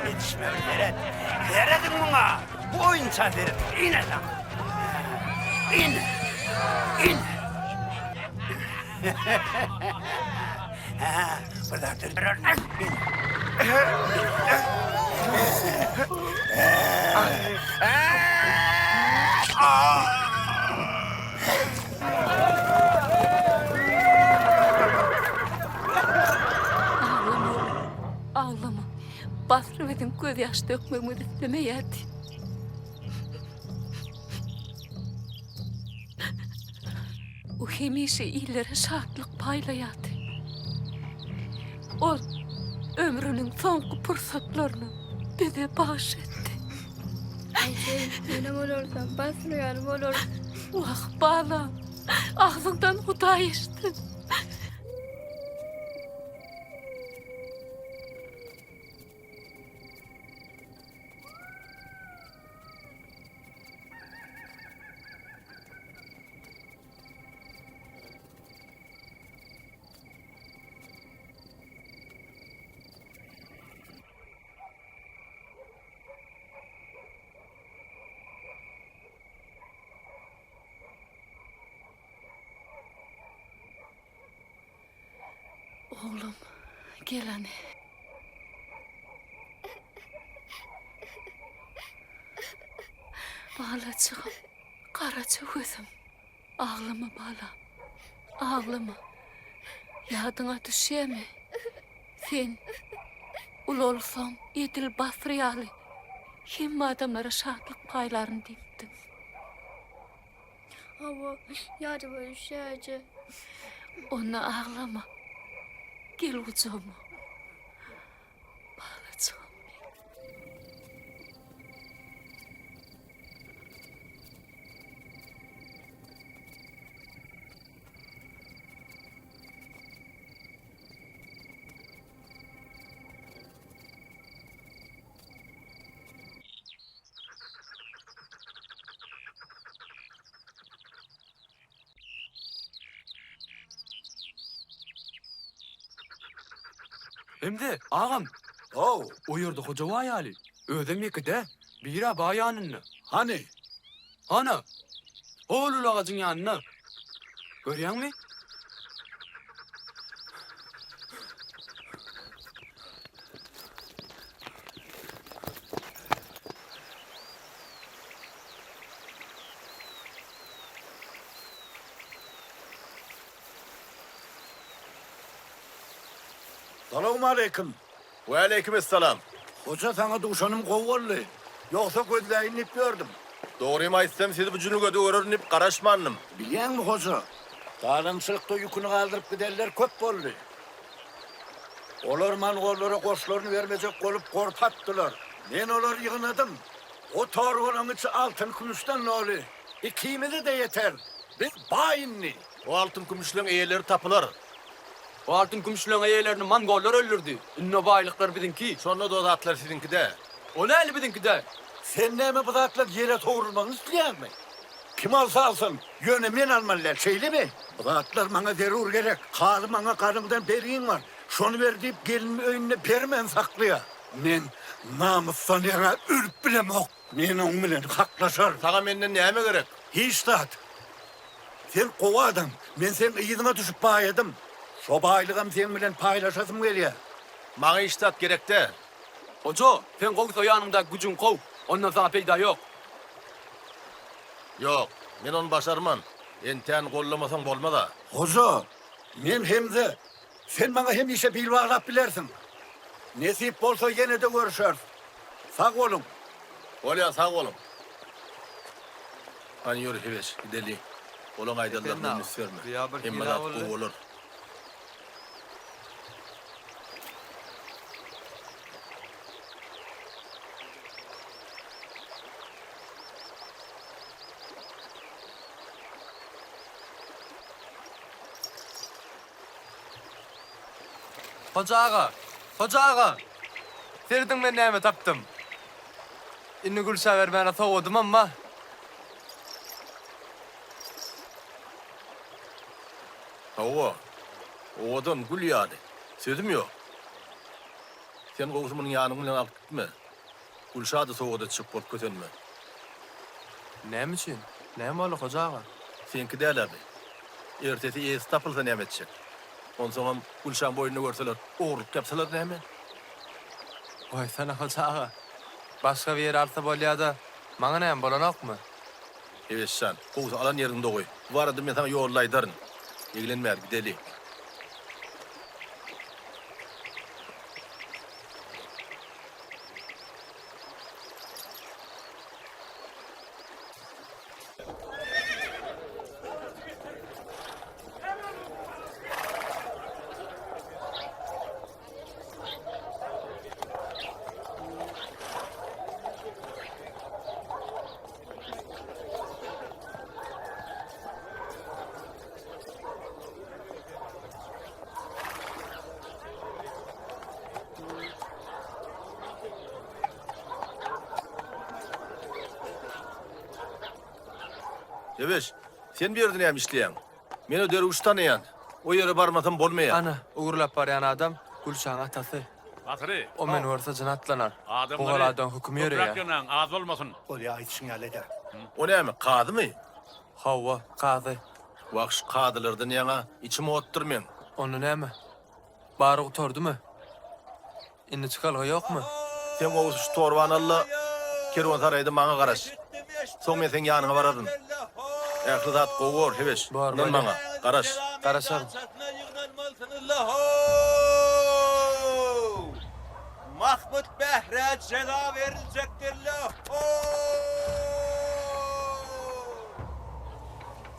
Ýetişme bir seret. Serediň muňa. Bu oýunça seret. Ine saňa. Ine. Ine. Hä, bir zat görersiň. Aglama oglum, aglama. Basry biziň gözýaş dökmegimizi islemeýärdi. O hemişe illere şatlyk paýlaýardy. Ol ömrüniň soňky pursatlaryny bize bagyş etdi. Eje, menem olalsam, Basry ýaly bolaryn. Wah, balam, agzyňdan Hudaý eşitsin. Oglum, gel hany. Balajygym, garaja gözüm. Aglama balam, aglama. Ýadyňa düşýärmi? Sen ulalsaň edil Basry ýaly hemme adamlara şatlyk paýlaryn diýipdiň. Hawa, ýadyma düşýär eje. Onda aglama. Gel gujagyma. Balajygym meniň. Hemze, agam. How. O ýerde hoja baý ýaly. Özem ýeke däl. Bir-ä baý ýanynda. Hany? Hana. Hol uly agajyň ýanynda. Görýäňmi? Salowmaleýkim. Waleýkim essalam. Hoja saňa duşanym gowy boldy. Ýogsa gözläýin diýip ýördüm. Dogrymy aýtsam sizi bu jülgede görerin diýip garaşmandym. Bilýäňmi hoja, talaňçylykda ýüküni galdyryp gidenler köp boldy. Olar mongollara goşlaryny bermejek bolup gorpa atdylar. Men olary ýygnadym. O torbalaň içi altyn-kümüşden doly. Ikimize-de ýeter. Biz baý indi. O altyn-kümüşleň eýeleri tapylar. O altyn-kümüşleň eýelerini mongollar öldürdi. Indi o baýlyklar biziňki. Şonda-da o zatlar siziňki däl. O näli biziňki däl? Sen näme bu zatlar ýere sowrulmagyny isleýäňmi? Kim alsa alsyn, ýöne men almaly däl, şeýlemi? Bu zatlar maňa zerur gerek. Kazy maňa ganyňdan bergiň bar, şony ber diýip gelinimi öýünde bermän saklaýar. Men namysdan ýaňa ölüp bilemok. Men oň bilen haklaşaryn. Saňa menden näme gerek? Hiç zat. Sen gowy adam. Men seň yzyňa düşüp baýadym. Şo baýlygam seň bilen paýlaşasym gelýär. Maňa hiç zat gerek däl. Hoja, sen gowsa ýanyňdaky güjüňi kow. Ondan saňa peýda ýok. Ýok, men ony başarman. Entäni gollamasaň bolmaz-a. Hoja, men Hemze. Sen maňa hemişe bil baglap bilersiň. Nesip bolsa ýene-de görüşeris. Sag boluň. Bolýa, sag boluň. Hany ýör Hebeş, gideli. Olaň aýdanlaryna üns berme. Hemme zat gowy bolar. Hoja aga! Hoja aga! Serediň men näme tapdym. Indi Gülşa bermäne sowgadymam bar. Hawa, owadan, gül ýaly. Sözüm ýok. Sen gowusy muny ýanyň bilen alyp gitme. Gülşa-da sowgat etjek bolup kösenme. Näme üçin? Näme boldy, Hoja aga? Seňki däl-ä bi. Ertesi eýesi tapylsa näme etjek? Onsoňam Gülşaň boýnunda görseler, ogurlyk ýapsalar näme? Goýsana, Hoja aga. Başga biri alsa bolýa-da, maňa näme, bolanokmy? Hebeş jan, gowusy alan ýeriňde goý. Bu barada men saňa ýolda aýdaryn. Eglenmäli, gideli. Hebeş, sen bu ýerde näme işleýäň? Men o derwüşi tanaýan. O ýere barmasam bolmaýar. Ana, ogurlap barýan adam Gülşaň atasy. Batyry. O meni görse jyny atlanar. Bu Adamlary galadan höküm köpräk ýöreýär. ýygnaň, az bolmasyn. Bolýa aýdyşyň ýaly eder. O näme, kazymy? Hawa, kazy. Wah, şu kazylardan ýaňa içim otdur meň. Onda näme? Bary gutardymy? Indi çykalga ýokmy? Sen gowusy şu torbany al-da, kerwensaraýda maňa garaş. Soň men seň ýanyňa bararyn. Ähli zat gowy bor, Hebeş. Bor, Ynan bolýa. maňa, garaş. Garaşaryn. Mahmut Bährä jeza beriljekdir-le-how!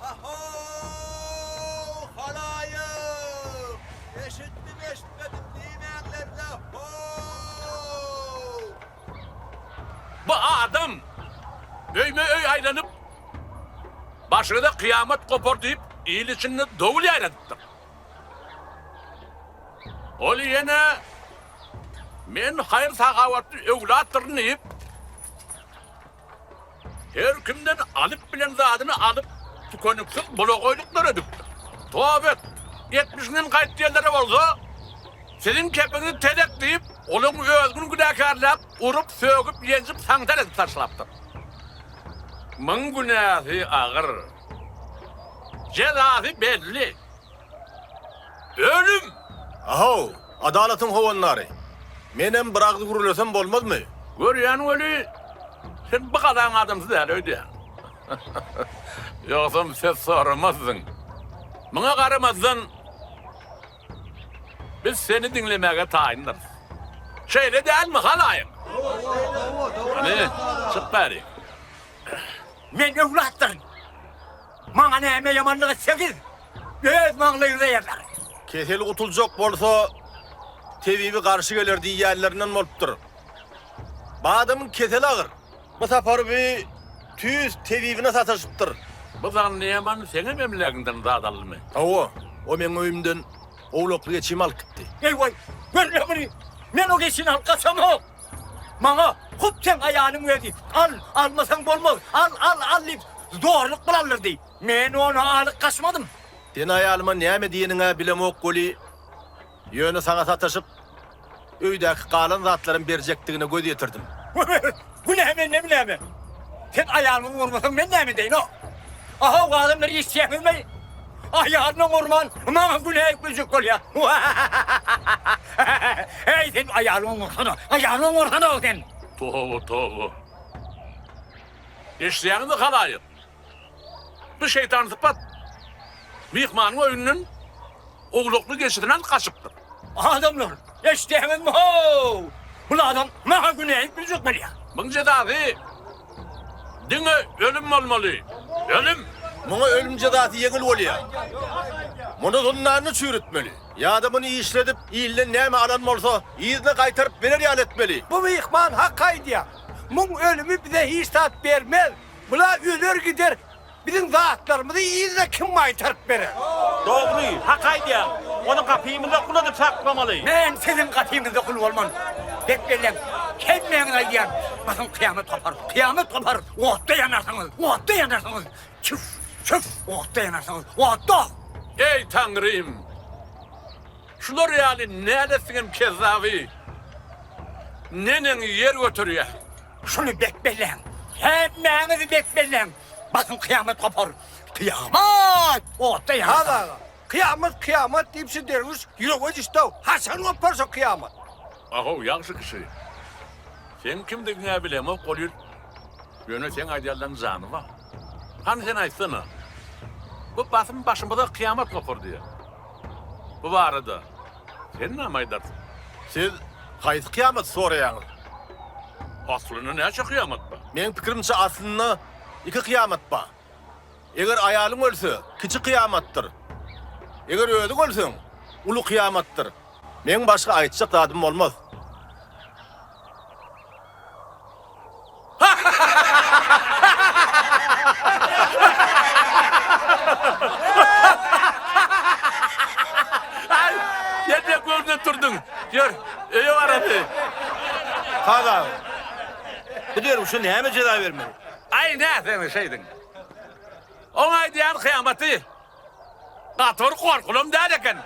Ahow, halaýyk! Eşitdim-eşitmedim diýmäňler-le-how! Bu adam öýme-öý aýlanyp, başyňyza kyýamat gopar diýip, il içinde dowul ýaýradypdyr. Ol ýene Men haýyr-sahawatly öwlatdyryn diýip, Her kimden alyp bilen zadyny alyp, tükeniksiz bulagaýlyk döredipdir. Toba et, etmişiňden gaýt diýenlere bolsa. Siziň kepiňiz telek diýip, olaň özgün günäkärläp, urup, sögüp, ýenjip, saňdar edip taşlapdyr. Muň günäsi agyr. Jezasy belli. Ölüm! Ahow, adalatyň howandary! Menem bir agyz gürlesem bolmazmy? Görýän weli, sen bu galaň adamsy däl öýdýän. Ýogsam söz soramazdyň. Muňa garamazdan, biz seni diňlemäge taýyndyrys. Şeýle dälmi, halaýyk? Hany, çyk bäri. Men öwlatdyryn. Maňa näme ýamanlyk etseňiz, öz maňlaýyňyza ýazar. Kesel gutuljak bolsa, tebibi garşy geler diýýänlerinden bolupdyr. Bu adamyň keseli agyr. Bu sapar bi tüýs tebibine sataşypdyr. Bu zannyýaman seňem emlägiňden zat aldymy? Hawa, o meň öýümden owlakly geçimi alyp gitdi. Eý-waý, görme muny! Men o geçini alyp gaçamok! Maňa hut seň aýalyň özi al, almasaň bolmaz, al, al, al diýip, zorluk bilen aldyrdy. Men ony alyp gaçmadym. Sen aýalyma näme diýeniň-ä bilemok weli, ýöne saňa sataşyp, öýdäki galan zatlaram berjekdigine göz ýetirdim. Günä mendemi näme? Sen aýalyňy urmasaň men näme edeýin-o? Ahow adamlar eşitýäňizmi? Aýalyny urman maňa günä ýüklejek bolýar. Eý sen aýalyňy ursana, aýalyňy ursana sen! Toba, toba. Eşidýäňizmi halaýyk? Bu şeýtan sypat myhmanyň öýünden owlakly geçisini alyp gaçypdyr. Adamlar, eşidýäňizmi how! Bul adam maňa günä ýüklejek bolýar. Muň jezasy diňe ölüm bolmaly. Ölüm! Muňa ölüm jezasy ýeňil bolýar. Muny zyndanda çüýrütmeli. Ýa-da muny işledip, ilden näme alan bolsa, yzyna gaýtaryp berer ýaly etmeli. Bu myhman hak aýdýar. Muň ölümi bize hiç zat bermez. Bula öler gider, biziň zatlarymyzy yzyna kim gaýtaryp berer? Dogry, hak aýdýaň. Ony gapymyzda gul edip saklamaly. Men siziň gapyňyzda gul bolman. Bek belläň, hemmäňize aýdýan, basym kyýamat gopar, kyýamat gopar, otda ýanarsyňyz, otda ýanarsyňyz, çüf, çüf, otda ýanarsyňyz, otda! Eý, Taňrym! Şular ýaly näletsiňem kezzaby neneň ýer göterýär? Şuny bek belläň! Hemmäňizi bek belläň! Basym kyýamat gopar! Kyýamat! Otda ýanarsyňyz! Haz aga, kyýamat, kyýamat diýip şu derwüş ýürege düşdi-ow. Haçan gopar şo kyýamat? Ahow, ýagşy kişi. Seň kimdigiň-ä bilemok, ol il. Ýöne seň aýdýanlaryň jany bar. Hany sen aýtsana. Bu basym başymyza kyýamat gopar diýýär. Bu barada sen näme aýdarsyň? Siz haýsy kyýamaty soraýaňyz? Aslynda näçe kyýamat bar? Meň pikirimçe aslynda iki kyýamat bar. Eger aýalyň ölse, kiçi kyýamatdyr. Eger özüň ölseň, uly kyýamatdyr. Meň başga aýtjak zadym bolmaz. Aý, sen ne göwne turduň? Ýör, öýe baraly. Kazy aga, bu derwüşe näme jeza bermeli? Aý, näsene şeýdiň. Oň aýdýan kyýamaty gaty bir gorkulam däl eken.